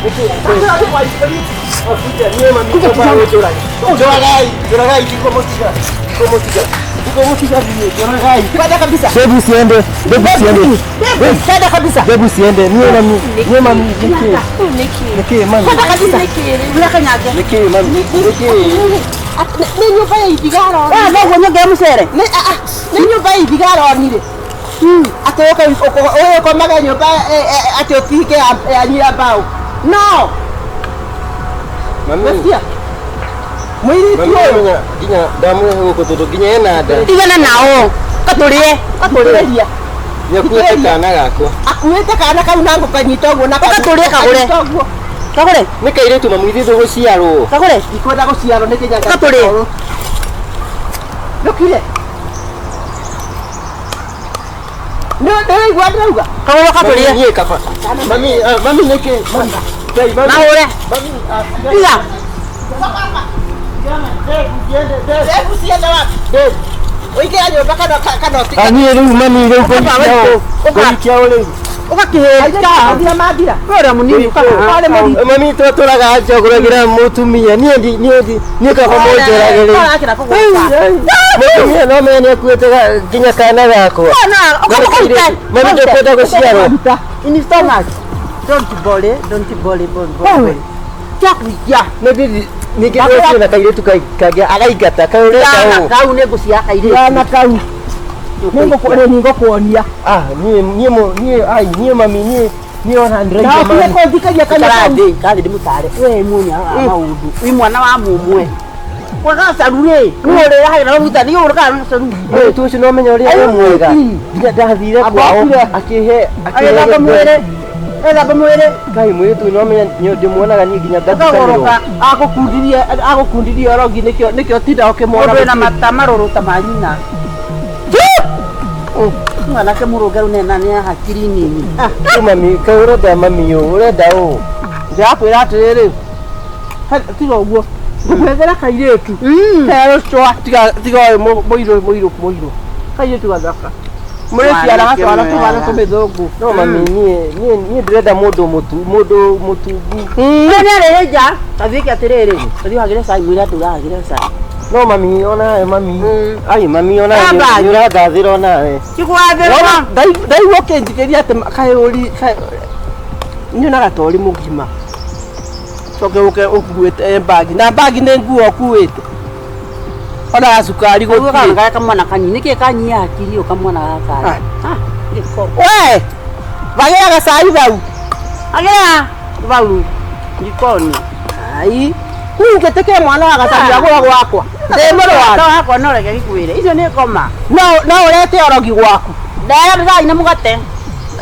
Kuja niĩ mami kaba ũnjũrage. Njũragai, njũragai ndikũmũtiga. Ndikũmũtiga. Ndikũmũtiga niĩ, njũragai. Kwenda kabisa. Hebu siende, hebu siende. Kwenda kabisa. Hebu siende, niĩ mami, niĩ mami nĩkĩ? Nĩkĩ mami? Kwenda kabisa. Ũrakanyage. Nĩkĩ mami? Nĩkĩ? Nĩ nyũmba ya ithigaro. Wa noguo nyongere mũcere. Nĩ ah, ah, nĩ nyũmba ya ithigaro onire. Atĩ ũke ũkomage nyũmba atĩ ũtinge yanyu ya mbaũ. No. Mami. Westia. Mũirĩtu Mami ũyũ. nginya nginya ndamũrehe gũkũ tondũ nginya ena nda. Tigana nao. Katũrĩe. Thikĩrĩria. Nĩakuĩte kana gakwa. Akuĩte kana kau na ngũkanyita ũguo na Ũgatũrĩe kagũre. kanyita ũguo. Kagũre. Nĩ kairĩtu mami ithuĩ tũgũciarwo. Kagũre. Ndikwenda gũciarwo nĩ kĩnyanga. Ũgatũrĩe. Ndũkire. Nĩ nĩũraigua ndĩrauga? Kagũre katũrĩe. Mami niĩ kaba. Mami ah, mami nĩkĩ? Mami. Ngai, mami. Mahũre. Mami. ah, Tiga. Ndevu cienda wapi? Ũingĩra nyũmba kana kana ũtige. Ah, niĩ rĩu mami rĩu ngũikia ũ. Ngũikia ũ rĩu. Ũgakĩhĩta. Mathira mathira. Ũrĩa mũnini ũkaga. Ũrĩ mũnini. Mami twatũraga njogoragĩra mũtumia niĩ ndi niĩ ndi niĩ kaba mũnjorage rĩu. Ũrakĩra kũgũta. Mũtumia no menya nĩakuĩte nginya kana gakwa. Ũkamũkũruta. Mami ndũkwenda gũciarwo. In stomach. Don't worry, don't worry, don't worry. Tiakuikia. Nĩ ningĩ ndĩreciria na kairĩtu kangĩ againgata kaĩ ũreka Kana ũũ. kau nĩ ngũcia kairĩtu. Kana kau. Nĩ ngũkuonia. Ah, niĩ niĩ niĩ ai niĩ mami niĩ niĩ ona ndĩraigua Ndakire mami. kũthikagia kana kau. Karathi, kathi ndimutare. We munya wa maundu. Wi mwana wa mumwe. Wagacaru rĩ, nĩ ũrĩrahagĩra maguta, nĩ ũrĩkaga caru. Mũirĩtu ũcio no menya ũrĩa wĩ mwega. Nginya ndathire kwao akĩhe Agĩthamba mwĩrĩ. Agĩthamba mwĩrĩ. Kai mũirĩtu ũyũ no menya ndĩmuonaga niĩ nginya ngatukanĩrwo. Ũkagũrũka. Agũkundirie agũkundirie orogi nĩkĩo nĩkĩo tinda ũkĩmuona. Mũndũ wĩna mata marũrũ ta ma nyina. Mwanake mũrũngaru nena nĩ hakiri nini. Rĩu mami kaĩ ũrenda mami ũũ ũrenda ũũ. Ndĩrakwĩra atĩrĩrĩ. Tiga ũguo. Ngũkwethera kairĩtu. Kerũ cwa tiga tiga ũyũ mũirũ mũirũ mũirũ. Kairĩtu gathaka. Mũrĩciara gatwara tũhana tũmĩthũngũ. No mami niĩ niĩ niĩ ndĩrenda mũndũ mũtu mũndũ mũtungu. Nĩ arĩhe nja. Athiĩke atĩrĩrĩ, athiĩ ũhagĩre cai mwĩre andũ ũrahagĩre cai. No mami onawe mami. Ai mami onawe Amba. nĩ ũrangathĩra onawe. Tikwathĩrwo. Ndaigua ũkĩnjikĩria atĩ kaĩ ũri kaĩ nyonaga ta ũrĩ mũgima. Coke ũke ũkuĩte mbagi na mbagi nĩ nguo ũkuĩte. Ona gacukari Kaguo gũtirĩ. kana karĩa kamwana kanini nĩkĩ kanyia hakiri ũyũ kamwana gaka. Ah, gĩko. We! Wagĩra gacai bau. Agĩra bau jikoni. Ai. Niĩ ngĩtĩkĩre mwana wa gacai agũra gwakwa. Ndĩ mũrwaru. Wakwa no reke gĩkwĩre. Icio nĩ ngoma. No no ũrete orogi gwaku. Ndaya cai na mũgate.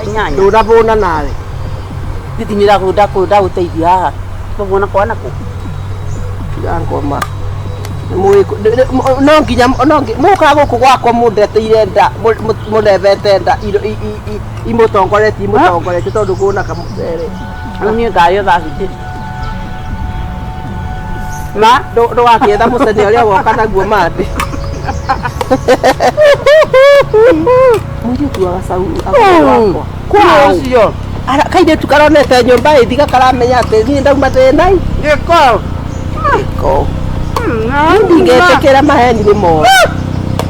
Inyanya. Ndũnabũna nawe. Nditinyira ndagũteithia haha. Tũguona kwa nakũ. Tiga ngoma. No nginya no mũkaga gũkũ gwakwa mũndeteire nda mũndethete nda imũtongoretie imũtongoretie tondũ ngũna kamũcere. Rĩu niĩ ngarĩo thaa citi. Ma ndũgakĩetha mũcene ũrĩa woka naguo mandĩ. Mũirĩtu wa gacau agũra gwakwa. Kwa ũcio. Kairĩtu karonete nyũmba ĩthiga karamenya atĩ niĩ ndauma thĩna-i. Gĩko. Gĩko. Ndingĩtĩkĩra maheni nĩ moru.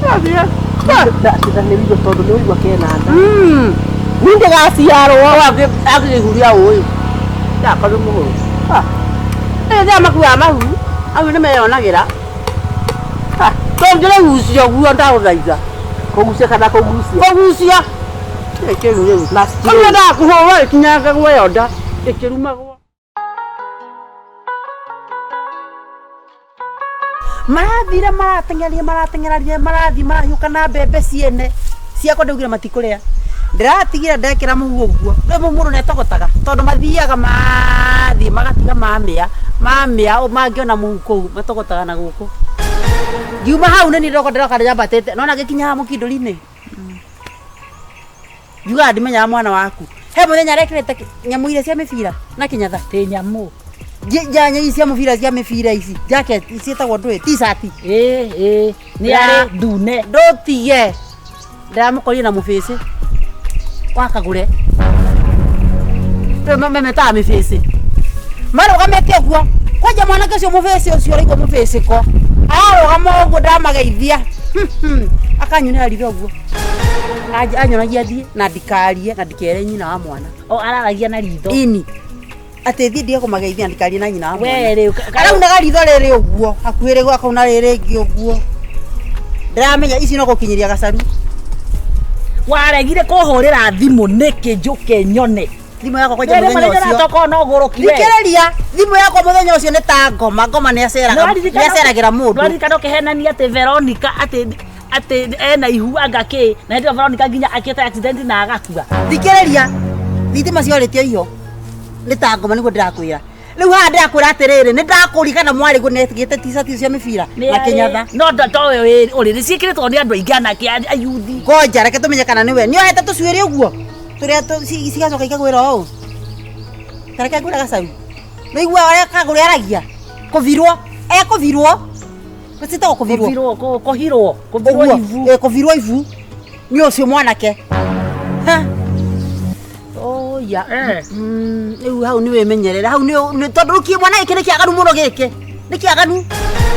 Na nĩ ũigua tondũ nĩ ũigua kena nda. Niĩ ndĩgaciarwo. Akĩhuria ũyũ. Ndakorwo mũhũrũ. Ĩ makuaga mahu. Au nĩ meyonagĩra. Tũngĩrĩgucia ũguo ndagũthaitha. Kũgucia kana kũgucia. Kũgucia. Kĩu rĩu. Na Kũu ndakũhũra ĩkinyangagwo ĩyo nda. Ĩkĩrumagwo. Marathire marateng'eria marateng'eraria marathiĩ marahiũka na mbembe ciene ciakwa ndaugire matikũrĩa ndĩratigire ndekĩra mũhu ũguo rĩu mũndũ nĩatogotaga tondũ mathiaga mathiĩ magatiga mamĩa mamĩa mangĩona mũhu kũu matogotaga na gũkũ ngiuma hau nĩ niĩ ndoka ndĩroka ndĩambatĩte nona ngĩkinya haha mũkindũri-inĩ ngiugaga ndimenyaga mwana waku he mũthenya arekĩrĩte nyamũ iria cia mĩbira na kĩnyatha Tä nyamå njanya ici cia mũbira cia mĩbira ici jacket ciĩtagwo ndũĩ t-shirt ä nä arä ndune ndũtige ndĩramũkorire na mũbĩcĩ wakagũre memetaga mĩbĩcĩ marũgamĩte ũguo kwanja mwanake ũcio mũbĩcĩ ũcio ũraigua mũbĩcĩko ararũgama ũguo ndamageithia akanyunĩra ritho ũguo anyonagia thiĩ na ndikarie na ndikere nyina wa mwana o araragia na ritho ini Atĩ thiĩ ndige kũmageithia ndikarie na nyina wa mwana. We rĩu Araunaga ritho rĩrĩ ũguo, hakuhĩ rĩguo akauna rĩrĩ rĩngĩ ũguo. Ndĩramenya ici no gũkinyĩria gacaru. Waregire kũhũrĩra thimũ nĩkĩ njũke nyone? Thimũ yakwa kwanja Rĩrĩ mũthenya mũthenya ũcio. tokorwo no ũgũrũki we. Thikĩrĩria, thimũ yakwa mũthenya ũcio nĩ ta ngoma, ngoma nĩ aceraga, nĩ aceragĩra mũndũ. Nĩwaririkana ũkĩhenania atĩ Veronica atĩ ena ihu anga kĩ na hĩndĩ ĩyo Veronica nginya akĩte accident na agakua. Thikĩrĩria, thitima ciorĩtio iho. Nĩ ta ngoma nĩguo ndĩrakwĩra. Rĩu haha ndĩrakwĩra atĩrĩrĩ, nĩ ndakũririkana mwarĩ guo nĩekĩrĩte t-shirt cia mĩbira na kĩnyatha. No towe ũrĩ nĩ ciĩkĩrĩtwo nĩ andũ aingĩ anake ayuthi. Ngoja reke tũmenye kana nĩwe. Nĩ ohete tũcuĩrĩ ũguo? Tũrĩa cigacoka ikagwĩra ũũ. Ta reke ngwĩre gacaru. Nĩũiguaga ũrĩa kagũrĩ aragia? Kũbirwo. Ekũbirwo. Ciĩtagwo kũbirwo. Kũbirwo, kũhirwo, kũbirwo Ũguo. ibu. Ĩ, kũbirwo ibu. Nĩ ũcio mwanake. Ha. Oya. Eh. Rĩu hau nĩ wĩmenyerere. Hau nĩ tondũ rĩu kĩ mwana gĩkĩ nĩ kĩaganu mũno gĩkĩ. Nĩ kĩaganu.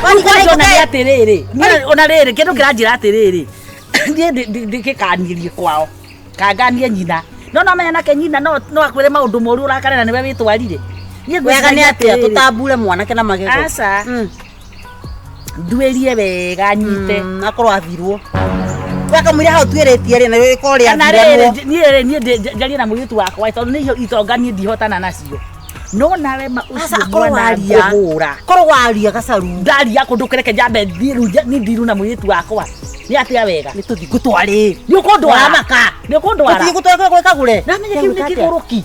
Kwanja ona nĩ atĩrĩrĩ, niĩ ona rĩrĩ kĩndũ kĩranjĩra atĩrĩrĩ, niĩ ndĩkĩkanirie kwao kanganie nyina no no menya nake nyina no no akwĩre maũndũ moru ũrakare na nĩwe wĩtwarire. Niĩ Wega nĩ ngwĩciragia atĩa atĩrĩrĩ, tũtambure mwanake na magego. Aca. Nduĩrie wega nyite. Akorwo athirwo. Wakamwĩra hau tuĩrĩtie rĩ na rĩkorwo Kana rĩrĩ rĩathirwo. niĩ rĩ niĩ njarie na mũirĩtu wakwa tondũ nĩ itonga niĩ ndihotana nacio. No nawe ma Aca ũcio akorwo mwana waria. ngũhũra. Korwo waria gacaru. Ndaria kũndũ kĩreke njambe thiĩ rĩu niĩ ndiru na mũirĩtu wakwa. Nĩ atĩa wega? Nĩ tũthiĩ ngũtwarĩ. Nĩ ũkũndwara. Ũramaka. Nĩ ũkũndwara. Tũthiĩ gũtwara gwĩ kagũre. Ndamenya kĩu nĩ kĩgũrũki.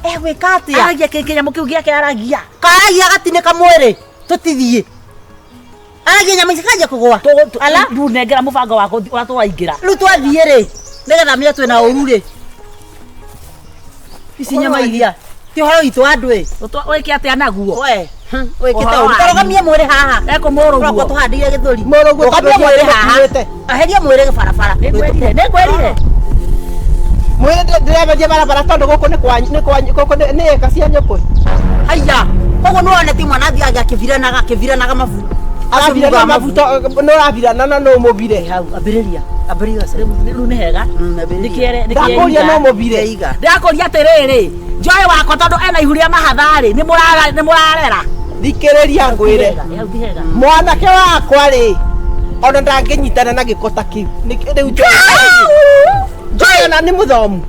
Egwĩka atĩa? Aragia kĩ kĩnyamũ kĩu gĩake aragia. Karagia agatinĩka mwĩrĩ. Tũtithiĩ. Aragia nyama ici kanjia kũgũa. Ala. Rĩu nengera mũbango wakwa ũrĩa tũraingĩra. Rĩu twathiĩ rĩ. Nĩgetha menye twĩna ũru rĩ. Ici nyama iria. Ti ũhoro witũ wa andũ ĩ. Wĩke atĩa naguo? We. Wĩkĩte Ũhoro ũru. wanyu. Tũrũgamie mwĩrĩ haha. Ekũmũrũguo. Tũrokwo tũhandĩire gĩthũri. Mũrũguo Rũgamia tondũ mwĩrĩ haha. nĩũkuĩte. Eheria mwĩrĩ barabara. Nĩngwĩrire. Nĩngwĩrire. Mwĩrĩ ndĩremeria barabara tondũ gũkũ nĩ kwanyu nĩ kwanyu gũkũ nĩ ĩka cia nyũkũ. Haiya. Koguo nĩ wonete mwana athiaga akĩbiranaga akĩbiranaga mabu. Arabirana mabu nĩ ũrabirana na nũ mũbire. Hau ambĩrĩria. Ambĩrĩria gacaru. Rĩu nĩ hega. Ambĩrĩria. Nĩkĩere Ndakũria no mũbire. Iga. Ndĩrakũria atĩrĩrĩ, njoe wakwa tondũ ena ihu rĩa mahatha-rĩ, nĩ mũrarera. Thikĩrĩria ngwĩre. Hau ti hega. Mwanake wakwa rĩ ona ndangĩnyitana na gĩko ta kĩu. Rĩu Joy ona nĩ mũthomu.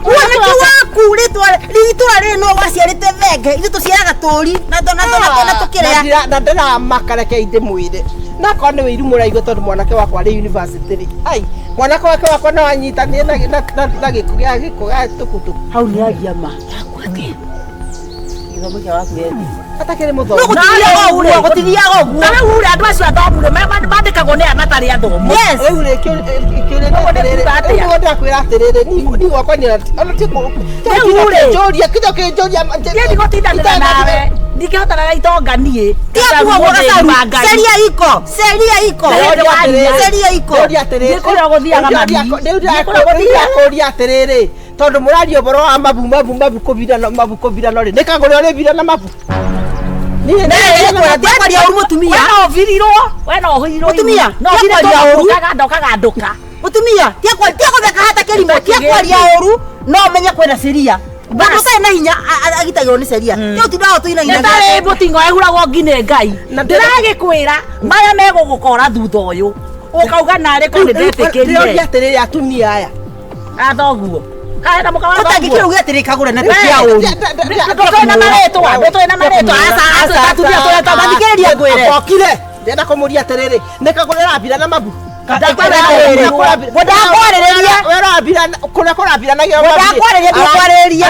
Mwanake waku rĩtwa itũra rĩrĩ no waciarĩte thenge ithuĩ tũciaraga tũri na na tũkĩrĩa. Na ndĩramaka reke ndĩmwĩre. Na akorwo nĩ wĩiru mũraigua tondũ mwanake wakwa arĩ university rĩ. Ai, mwanake wake wakwa no anyitanire na na gĩko gĩa gĩko gĩa tukutuku. Hau nĩ aria ma. Gĩthomo kĩa waku gĩthi. Atakĩrĩ No mũthomu. gũtithiaga ũguo, gũtithiaga ũguo. Na rĩu rĩ andũ acio athomu rĩ mandĩkagwo nĩ aya matarĩ athomu. Yes. Rĩu rĩ kĩũria Ũguo nĩ kuuga atĩa? nĩguo ndakwĩra atĩrĩrĩ niĩ gwakwa nĩ ona ti Rĩu rĩ. kũnjũria kĩndũ kĩnjũria Niĩ ndigũtindanĩra nawe. Ndingĩhotana na itonga niĩ. Tiga kuga ũguo gacaru. Ceria iko. Ceria iko. Ceria iko. Nĩ kũrĩa ũgũthiaga mami. Nĩ kũrĩa ũgũthiaga. Ndĩrakũria atĩrĩrĩ tondũ mũraria ũhoro wa mabu mabu mabu kũbirana mabu kũbirana rĩ nĩ kagũrĩ ũrĩbirana mabu. Niĩ Tiga kwaria ũru mũtumia. We no ũbirirwo. We no ũhirirwo. Mũtumia, No tiga ũbire kwaria ũru. ũkagandũka. Mũtumia, tiga gũtheka hata kĩrimũ, tiga kwaria ũru, no ũmenye kwĩna ceria. Mũndũ ũtarĩ na hinya agitagĩrwo nĩ ceria. Tiga ũtindaga ũtũinaina. Nĩ tarĩ mũting'o ehuragwo ngi nĩ Ngai. Ndĩragĩkwĩra marĩa megũgũkora thutha ũyũ. Ũkauga narĩ korwo nĩ Ndĩroria ndetĩkĩrire. atĩrĩrĩ atumia aya. Athoguo. Kaĩ na mũka wa Ũtangĩkĩra thoguo. uge atĩrĩ kagũre na tũkia ũru. Ndũtũĩ na marĩtwa, ndũtũĩ na marĩtwa. Aca, aca, atumia tũretwo Mathikĩrĩria ngwĩre. Okire. Ndĩrenda kũmũria atĩrĩrĩ nĩ kagũrĩ ũrabirana mabu. Ndakwarĩrĩria. Kũrĩa kũrabiranagio Ndakwarĩrĩria, ndikwarĩrĩria.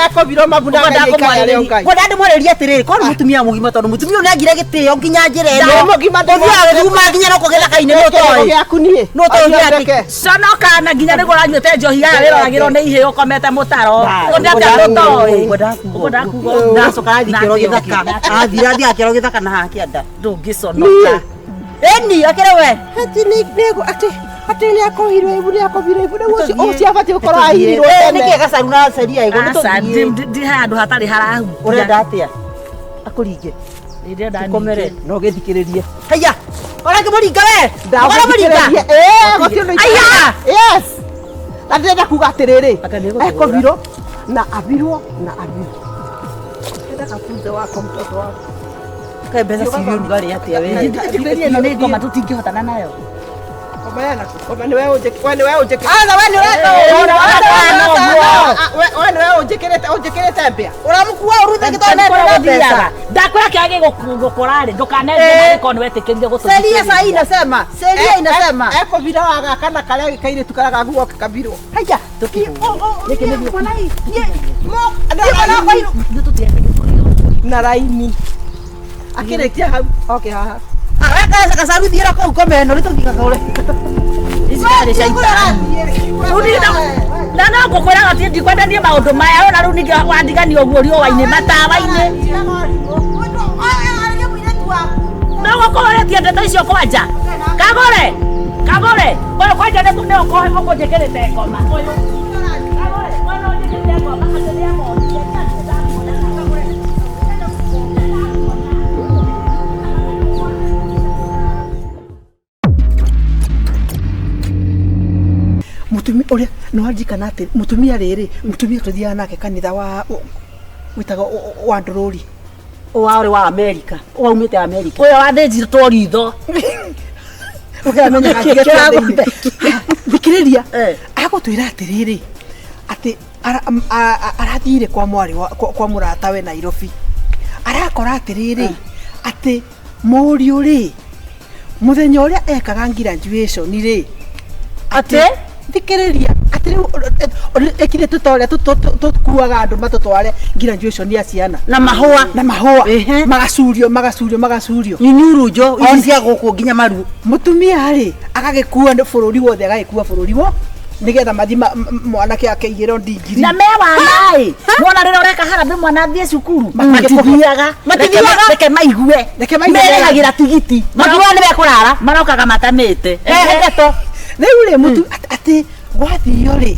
Ekũbirwo mabu na Ngwenda Ngai aikare arĩ o kũmwarĩrĩria. Ngai. Ngwenda ndĩmwarĩrie atĩrĩrĩ, korwo nĩ mũtumia mũgima tondũ mũtumia ũyũ nĩagire gĩtĩo nginya njĩra ĩno. Nĩ mũgima ndĩ- Ũthiaga gĩthuma nginya no kũ gĩthaka-inĩ nĩ ũtoĩ. Gĩaku niĩ. Nĩ ũtoĩ gĩake. Ndeke. Conoka na nginya nĩguo ũranyuĩte njohi haha wĩroragĩrwo nĩ ihĩĩ ũkomete mũtaro. Ũndũ atĩa ndũtoĩ. Ũkwenda kuga ũguo. Ndacoka athiĩ kĩoro gĩthaka. Athiĩ athiĩ akĩoro gĩthaka na haha kĩanda. Ndũngĩconoka. Ĩni akĩrĩ we. Ati nĩ nĩ atĩ atĩ nĩ akohirwo ibu nĩ akohirwo ibu rĩu ũcio ũcio abatiĩ gũkorwo ahirirwo tene. Nĩkĩ gacaru na ceria ĩgũ nĩ Aca, tũthiĩ. ndi handũ hatarĩ harahutia. Ũrenda atĩa? Akũringe. Ndĩrenda Tũkomere. ningĩ. No gĩthikĩrĩrie. Haiya. Ũrakĩmũringa we. Ũramũringa. Ndagũthikĩrĩrie. Ĩĩ, gũtirĩ ũndũ Aya! Yes. Na ndĩrenda kuga atĩrĩrĩ Anga nĩegũtũhũra. ekũbirwo na abirwo na abirwo. Nenda kafunze wako mtoto wako. Kae mbeca cirĩ ũrugarĩ atĩa we? Njĩkĩrĩrie ĩno nĩ ngoma tũtingĩhotana nayo. Ngoma yana ngoma nĩ we ũnjĩkĩrĩte we nĩ we ũnjĩkĩrĩte Aca we nĩ ũreka ũru. we nĩ we ũnjĩkĩrĩte ũnjĩkĩrĩte mbĩa. Ũramũkua ũru thĩkĩ tondũ nĩ mbeca. Ndakwĩra kĩrĩa gĩgũkora rĩ, ndũkanenje na gĩkorwo nĩ wetĩkĩrire gũtũthikĩrĩria. Sheria saa hii inasema, sheria inasema. Ekũbira wa gaka na karĩa kairĩtu karĩa gaku goke kabirwo. Haya. Na raini. Akĩrĩkia hau oke haha. Araka kacaru thiĩra kũu kome ĩno nĩ tũthiĩ gakũre. Ici nĩ caitani. Rĩu niĩ na no ngũkwĩra atĩ ndikwenda niĩ maũndũ maya ona rĩu ningĩ wandigania ũguo riũa-inĩ matawa-inĩ. No gũkũhũrĩtie ndeto icio kwanja. Kagũre. Kagũre. Ũyũ kwanja nĩ nĩ ũkũhe ũkũnjĩkĩrĩte ngoma. Ũyũ. Kagũre. Ũyũ no ũnjĩkĩrĩte ngoma atĩ nĩ amonire. Kagũre. Mutumia uria no anjikana ati mutumia riri mutumia tuthiaga nake kanitha wa witagwo wa ndururi Wa ũrĩ wa Amerika. Waumĩte Amerika. Ũyũ wathĩnjirwo ritho. ũkamenya Kĩragũte. thikĩrĩria Eh. agũtwĩra atĩrĩrĩ atĩ arathire kwa mwarĩ kwa mũratawe Nairobi arakora atĩrĩrĩ atĩ mũriũ rĩ mũthenya ũrĩa ekaga graduation rĩ Atĩ? thikĩrĩria atĩ rĩu ĩkire tũta ũrĩa tũkuaga andũ matũtware graduation ya ciana Na mahũa. na mahũa Ehe. magacurio magacurio magacurio Nyunyurunjo ici cia gũkũ nginya maru. mutumia rĩ agagĩkua nĩ bũrũri wothe agagĩkua bũrũri wo nĩgetha mathi mwanake akeigĩrwo ndigiri Na me wana ĩ. Mwana rĩrĩa ũreka harambĩ mwana athiĩ cukuru. Matithiaga. Matithiaga. Reke maigue. Reke maigue. Merehagĩra tigiti. Makiuga nĩ mekũrara. Marokaga matamĩte. Rehe ndeto. rĩu rĩ mũtu atĩ gwathio rĩ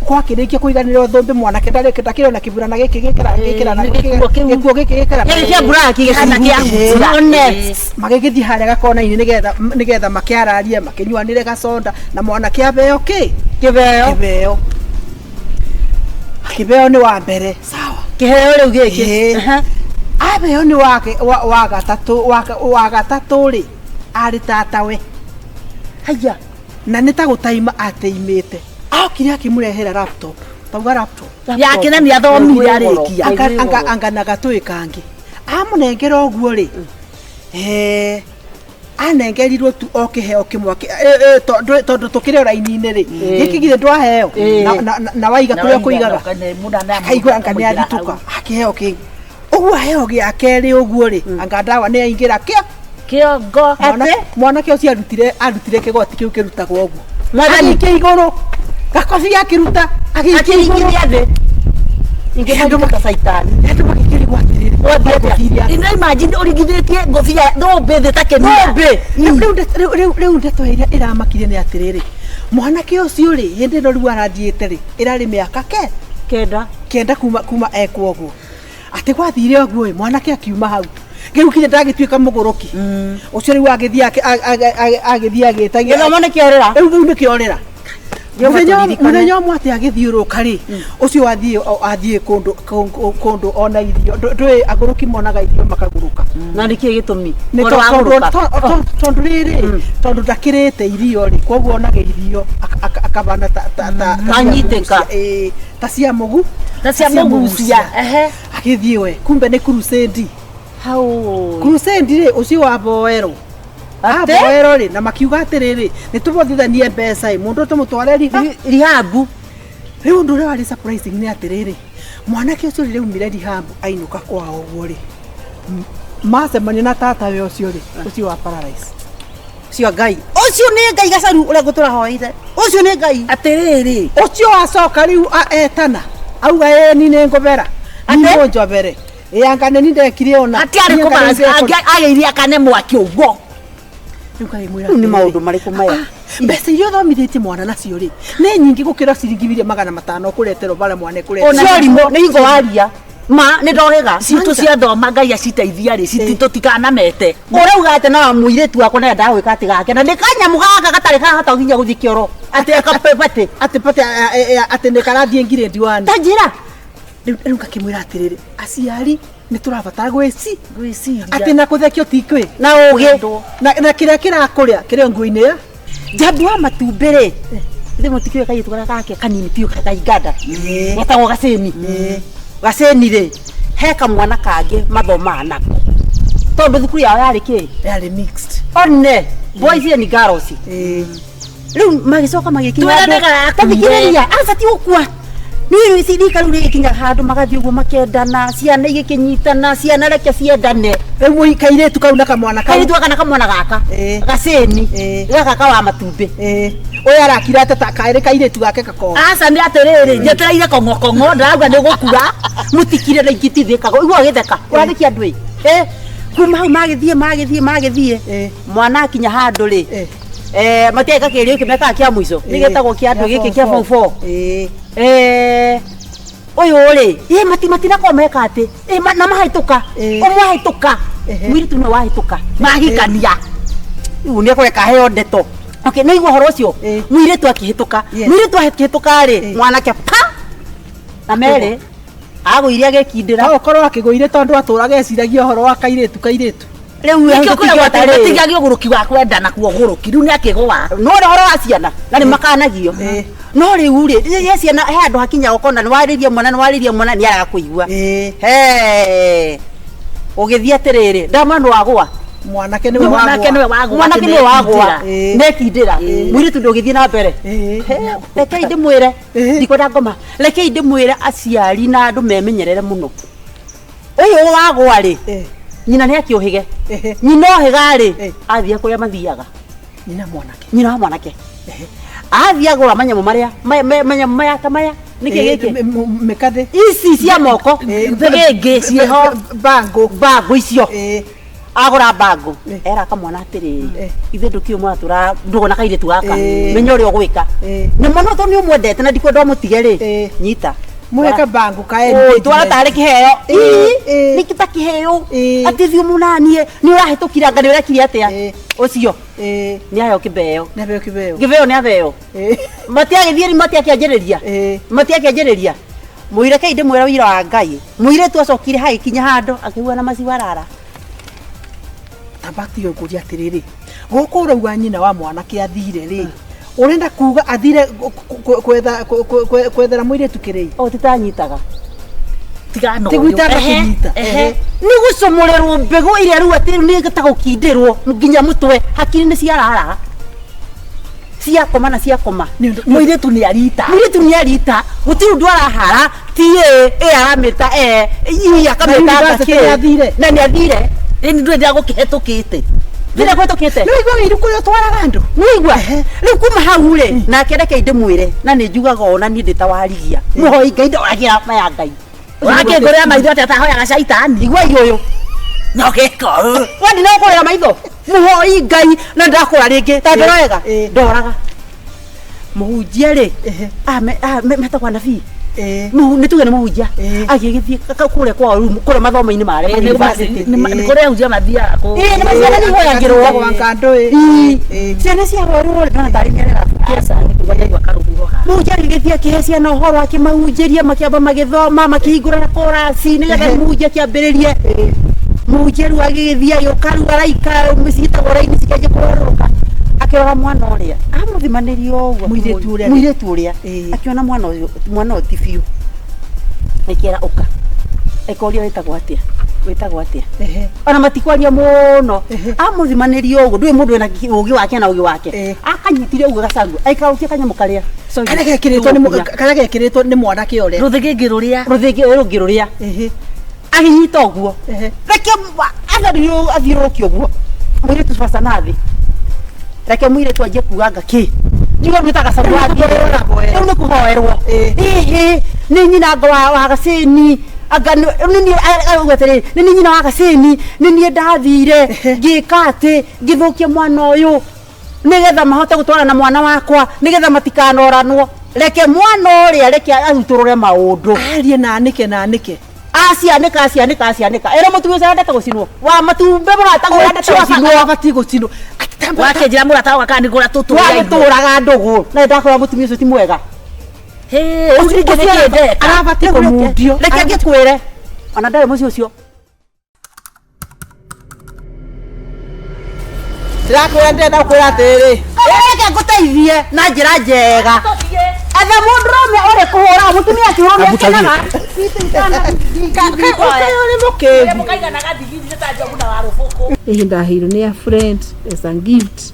gwakĩrĩkia kũiganĩrwo thũmbĩ mwanake ndakĩrĩ ona kĩburana gĩkĩ gĩkĩra gĩkĩra na Gĩkuo kĩu. gĩkuo gĩkĩ gĩkĩra Gĩkĩ kĩa black Kĩhana kĩa gĩcungu. hutia. Next. magĩgĩthiĩ harĩa gakona-inĩ nĩgetha nĩgetha makĩararie makĩnyuanĩre gaconda na mwanake abeo kĩ Kĩheo. kĩheo kĩheo nĩ wa mbere sawa Kĩheo rĩu gĩkĩ. Ĩĩ. Aha. abeo nĩ wake wa gatatũ wa gatatũ rĩ arĩ tatawe Haya. na nĩ ta gũtaima ateimĩte okire akĩmũrehera laptop tauga laptop Yake na nĩ athomire arĩkia. anga na gatũĩ kangĩ amũnengera ũguo rĩ eh, anengerirwo tu o kĩheo kĩmwe tondũ tũkĩrĩ o raini-inĩ rĩ gĩkĩ githĩ ndwaheo na waiga kũrĩa ũkũigaga akaigua anga nĩ athitũka akĩheo kĩngĩ ũguo aheo gĩa kerĩ ũguo rĩ anga ndawa nĩ aingĩra kĩo Kĩongo. Mwanake ũcio arutire kĩgoti kĩu kĩrutagwo ũguo Mwathani. agĩikia igũrũ gakobia akĩruta agĩikia igũrũ Akĩringithia thĩ. Ingĩmũruta ta caitani. andũ magĩkĩrigwo atĩrĩrĩ Wathiĩ atĩa? Ngũbia. Ina imagine ũringithĩtie ngũbia thũmbĩ thĩ ta kĩmia. Thũmbĩ. Rĩu ndeto ĩrĩa ĩramakire nĩ atĩrĩrĩ mwanake ũcio rĩ hĩndĩ ĩno rĩu arathiĩte rĩ ĩrarĩ mĩaka ke Kenda. kenda kuma ekwo ũguo atĩ gwathire ũguo ĩ mwanake akiuma hau rĩu kinya ndagĩtuĩka mũgũrũki ũcio rĩu agĩthiĩ agĩthiĩ agĩtagia Gĩthomo nĩ kĩorĩra. rĩu rĩu nĩkĩorĩra Jehova tũririkane. Mũthenya ũmwe atĩ agĩthiũrũka rĩ ũcio athiĩ kũndũ ona irio ndũĩ agũrũki monaga irio makagũrũka Na nĩkĩĩ gĩtũmi? Nĩ Ũhoro wa gũrũka. tondũ rĩrĩ tondũ ndakĩrĩte irio rĩ koguo onaga irio akabana Kanyitĩka. ta cia mũgu Ta cia mũgucia. Ehe. agĩthiĩ we kumbe nĩ crusade Hau. crusade rĩ ũcio wa boero Atĩ? aboero rĩ na makiuga atĩrĩrĩ nĩ tũbothithanie mbeca ĩ mũndũ tũmũtware riha Rihabu. rĩu ũndũ ũrĩa warĩ surprising nĩ atĩrĩrĩ mwanake ũcio rĩrĩa aumire rehab ainũka kwao ũguo rĩ macemania na tatawe ũcio rĩ ũcio wa paralyze Ũcio Ngai. Ũcio nĩ Ngai gacaru ũrĩa ngũtũra hoeire. Ũcio nĩ Ngai. Atĩrĩrĩ. ũcio wacoka rĩu etana auga ĩ ni nĩ ngũbera Atĩ? nĩ njobere ĩ anga nĩ ni ndekire ona Atiarĩ Niĩ anga nĩ ndekire. kũmara agĩirie akane mwaki ũguo. Rĩu ngagĩmwĩra Rĩu nĩ atĩrĩrĩ, maũndũ marĩkũ maya? Mbeca iria ũthomithĩtie mwana nacio rĩ nĩ nyingĩ gũkĩra ciringi mirioni 500 ũkũreterwo bara mwana ĩkũreterwo. Cio rimũ nĩ hingo waria. Ma nĩ ndohĩga. Citũ ciathoma Ngai aciteithia rĩ tũtikanamete. Ũrauga atĩ no mũirĩtu wakwa nĩ ndagwĩka atĩ gake na nĩ kanyamũ gaka gatarĩ kahota nginya gũthiĩ kĩoro atĩ akapepatĩ atĩ pate atĩ nĩ karathiĩ ngirĩndi wani ta njĩra Rĩu ngakĩmwĩra atĩrĩrĩ, aciari nĩ tũrabatara gwĩci Gwĩciria. atĩ na kũthekio ti kwĩ Na ũgĩ. na kĩrĩa kĩrakũrĩa kĩrĩ o nguo-inĩ ya Njambi wa matumbĩ rĩ, ithe mũtikĩũĩ kairĩtu karĩa gake kanini biũ ka Uganda getagwo Gacĩni. Gacĩni rĩ, he kamwana kangĩ mathomaga nako tondũ thukuru yao yarĩ kĩ yarĩ mixed. One boys and girls. Rĩu magĩcoka magĩkinya Twĩrane handũ- garakuire. tathikĩrĩria aca ti gũkua nĩ rika rĩu rĩgĩkinya handũ magathiĩ ũguo makendana, ciana igĩkĩnyitana, ciana reke ciendane. Rĩu kairĩtu kau na kamwana kau. Kairĩtu gaka na kamwana gaka Gacĩni gaka ka wa matumbĩ. Ũyũ arakira atĩ ta karĩ kairĩtu gake gakoo. Aca nĩ atĩrĩrĩ, njetereire kong'okong'o, ndĩrauga nĩ gũkua. Mũtikire na ingĩtithĩkaga igua gĩtheka ũrathĩkia andũ ĩ. Kuma hau magĩthiĩ magĩthiĩ magĩthiĩ, mwana akinya handũ rĩ, matiaga kĩrĩo gĩkĩ mekaga kĩa mũico nĩ gĩtagwo kĩa andũ gĩkĩ kĩa form four. Ũyũ rĩ, matinakorwo meka atĩ na mahĩtũka, ũmwe ahĩtũka, mũirĩtu nĩwe wahĩtũka, mahikania. Rĩu nĩ ekũreka aheo ndeto. Okay, nĩ igua ũhoro ũcio, mũirĩtu akĩhĩtũka, mũirĩtu akĩhĩtũka rĩ, mwanake pa na merĩ agũire agĩkindĩra. No ũkorwo akĩgũire tondũ atũraga eciragia ũhoro wa kairĩtu kairĩtu. Rĩu Nĩkĩo kũragwo atĩ rĩ. gũtigagio ũgũrũki wa kwendana kuo ũgũrũki, rĩu nĩ akĩgũa. No ũhoro wa ciana na nĩ makanagio. No rĩu rĩ, rĩrĩa ciana he handũ hakinyaga ũkona nĩ warĩria mwana, nĩ warĩria mwana nĩ araga kũigua. He ũgĩthiĩ atĩrĩrĩ, ndamwana nĩ wagũa. Mwanake nĩwe Mwanake wagũa. nĩwe wagũa. Mwanake nĩwe wagũa. Nĩekindĩra. Nĩekindĩra. Mũirĩtu ndũgĩthiĩ na mbere. Rekei ndĩmwĩre, ndikwenda ngoma. Rekei ndĩmwĩre aciari na andũ memenyerere mũno. Ũyũ wagũa rĩ, nyina nĩ akĩũhĩge. Nyina ohĩga rĩ, athiĩ kũrĩa mathiaga. Nyina mwanake. Nyina wa mwanake. Athiĩ agũra manyamũ marĩa, manyamũ maya ta maya. Nĩkĩ gĩkĩ? Mĩkathĩ. Ici cia moko. Thĩgĩngĩ ciĩho. Bangũ. Bangũ icio. Agũra bangũ. Era kamwana atĩrĩrĩ, ithuĩ ndũkĩũĩ mwana tũra ndũgũ na kairĩtu gaka. Menya ũrĩa ũgwĩka. Na mwana ũyũ tondũ nĩ ũmwendete na ndikwenda ũmũtige rĩ, nyita. Mũhe kabangũ ka Ũĩ, twara tarĩ kĩheo. Nĩ ta kĩheo. Atĩ thiĩ ũmũnanie, nĩ ũrahĩtũkire anga nĩ ũrekire atĩa. Ũcio. Nĩ aheo kĩbeo. Nĩ aheo kĩbeo. Kĩbeo nĩ aheo. Matiagĩthiĩ rĩ, matiakĩanjĩrĩria. Matiakĩanjĩrĩria. Mũireke ndĩmwĩra ũira wa Ngai. Mũirĩtu acokire hagĩkinya handũ akĩigua na maciwarara. Tabati ũkũria atĩrĩrĩ, gũkũ ũrauga nyina wa mwanake athire rĩ, ũrenda kuga athire kwethera mũirĩtu kĩrĩi? O titanyitaga. Tigana Tiguo itanakĩnyita. Nĩ gũcomorerwo mbegũ ĩrĩa rĩu atĩ nĩ ta gũkindĩrwo nginya mũtwe, hakiri nĩ ciarara. Ciakoma na ciakoma. Mũirĩtu nĩ arita. Mũirĩtu nĩ arita. Gũtirĩ ũndũ arahara, ti ĩ, ĩ aramĩta e, i akamĩta Na university ngakĩ. nĩ athire. Na nĩ athire. Ĩni ndũĩ ndĩra gũkĩhetũkĩte. Ndĩra kũhetũkĩte. Nĩ waigua wĩiru kũrĩa ũtwaraga andũ? Nĩ waigua? Rĩu kuma hau rĩ, nake reke ndĩmwĩre, na nĩ njugaga ona niĩ ndĩ ta warigia. Mũhoi Ngai ndoragĩra maya Ngai. Ũrakĩngũrĩra maitho atĩa atahoyaga caitani? Igua ũyũ. No gĩko. We ndinakũrĩra maitho. Mũhoi Ngai na ndakũra rĩngĩ. Ta ndora wega. Ndoraga. Mũhunjia rĩ, metagwo anabii. Nĩ tuge nĩ mũhunjia. Agĩgĩthiĩ kũrĩa kwao rĩu, kũrĩa mathomo-inĩ marĩa ma university. Nĩ kũrĩa ahunjia mathiaga kũ. Nĩ ma ciana nĩ ihoyagĩrwo. Ciana ciahoerwo ndona tarĩ mĩarĩra. Mũhunjia agĩgĩthiĩ akĩhe ciana ũhoro, akĩmahunjĩria, makĩamba magĩthoma, makĩhingũra korasi, nĩgetha mũhunjia akĩambĩrĩrie. Mũhunjia rĩu agĩgĩthiĩ agĩũka rĩu araika, ciĩtagwo raini cikĩanjia kũgarũrũka. Akĩrora mwana ũrĩa, amũthimanĩria ũguo. Mũirĩtu ũrĩa. Mũirĩtu ũrĩa. Akĩona mwana ũyũ, mwana ũyũ ti biũ. Akĩra ũka. Akĩũria wĩtagwo atĩa? Wĩtagwo atĩa? Ona matikwaria mũno. Amũthimanĩria ũguo, ndũĩ mũndũ ena ũgĩ wake na ũgĩ wake. Akanyitire ũguo gacangu, aikarũkia kanyamũ karĩa. Karĩa gekĩrĩtwo nĩ mwanake ũrĩa. Rũthĩgĩngĩ rũrĩa. Rũthĩgĩ rũngĩ rũrĩa. Agĩnyita ũguo. Reke athiũrũrũke ũguo. Mũirĩtu baca na thĩ. Reke mũirĩtu anjie kuga anga kĩ. Njuga rĩu ta gacaũ wathiĩ. Rĩu nĩ kũhoerwo. Ĩhĩ, nĩ nyina anga wa Gacĩni. Anga nĩ niĩ auga atĩrĩrĩ, nĩ niĩ nyina wa Gacĩni, nĩ niĩ ndathire, ngĩka atĩ, ngĩthũkia mwana ũyũ. Nĩgetha mahote gũtwarana na mwana wakwa, nĩgetha matikanoranwo. Reke mwana ũrĩa, reke arutũrũre maũndũ. Arie na anĩke na anĩke. Acianĩka, acianĩka, acianĩka. Ĩra mũtumia ũcio arendete gũcinwo. Wa matumbĩ mũratagwo arendete gũcinwo. Abatiĩ gũcinwo. Wakĩnjĩra mũrata wakwa kana nĩ ngũra tũtũra irio. Wagĩtũraga ndũgũ. Na nĩndakora mũtumia ũcio ti mwega. Hĩ, rĩu ningĩ nĩkĩ ndeka? Arabatiĩ kũmundio. Reke ngĩkwĩre ona ndarĩ mũciĩ ũcio. Ndĩrakwĩra ndĩrenda gũkwĩra atĩrĩrĩ. Reke ngũteithie na njĩra njega. Etha mũndũrũme ũrĩ kũhũra mũtumia akĩhũrwo Abu nĩakenaga. Kaĩ ũrĩ mũkĩgu. Mũkaiganaga ndigiri ta njogu na warũbũkũ. Hihi ndaheirwo nĩ a friend as a gift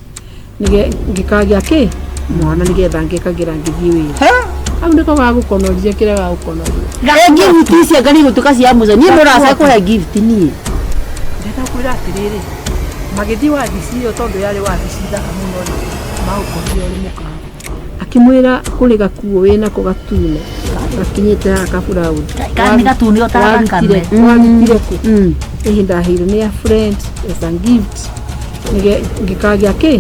nige ngĩkagĩa kĩ mwana nĩgetha ngĩkagĩra ngĩthiĩ wĩra hau nĩko gagũkonoria kĩrĩa gagũkonoria. Ĩ gift icio anga nĩ igũtuĩka cia mũico. Niĩ mũraca kũhe gift niĩ. Ndĩrenda kwĩra atĩrĩrĩ, magĩthiĩ wabici ĩyo tondũ yarĩ wabici thaka mũno rĩ, maũkorire ũrĩ mũkawa akĩmwĩra kũrĩ gakuo wĩnako gatune gakinyĩte haha kaburaũthi. Ka- nĩ gatune o ta thakame. Warutire kũ? Hihi ndaheirwo nĩ a friend as a gift nige ngĩkagĩa kĩ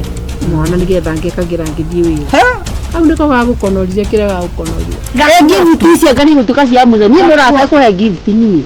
mwana nĩgetha ngĩkagĩra ngĩthiĩ wĩra hau nĩko gagũkonoria kĩrĩa gagũkonoria. Ĩ gift icio anga nĩ igũtuĩka cia mũico. Niĩ mũraca kũhe gift niĩ.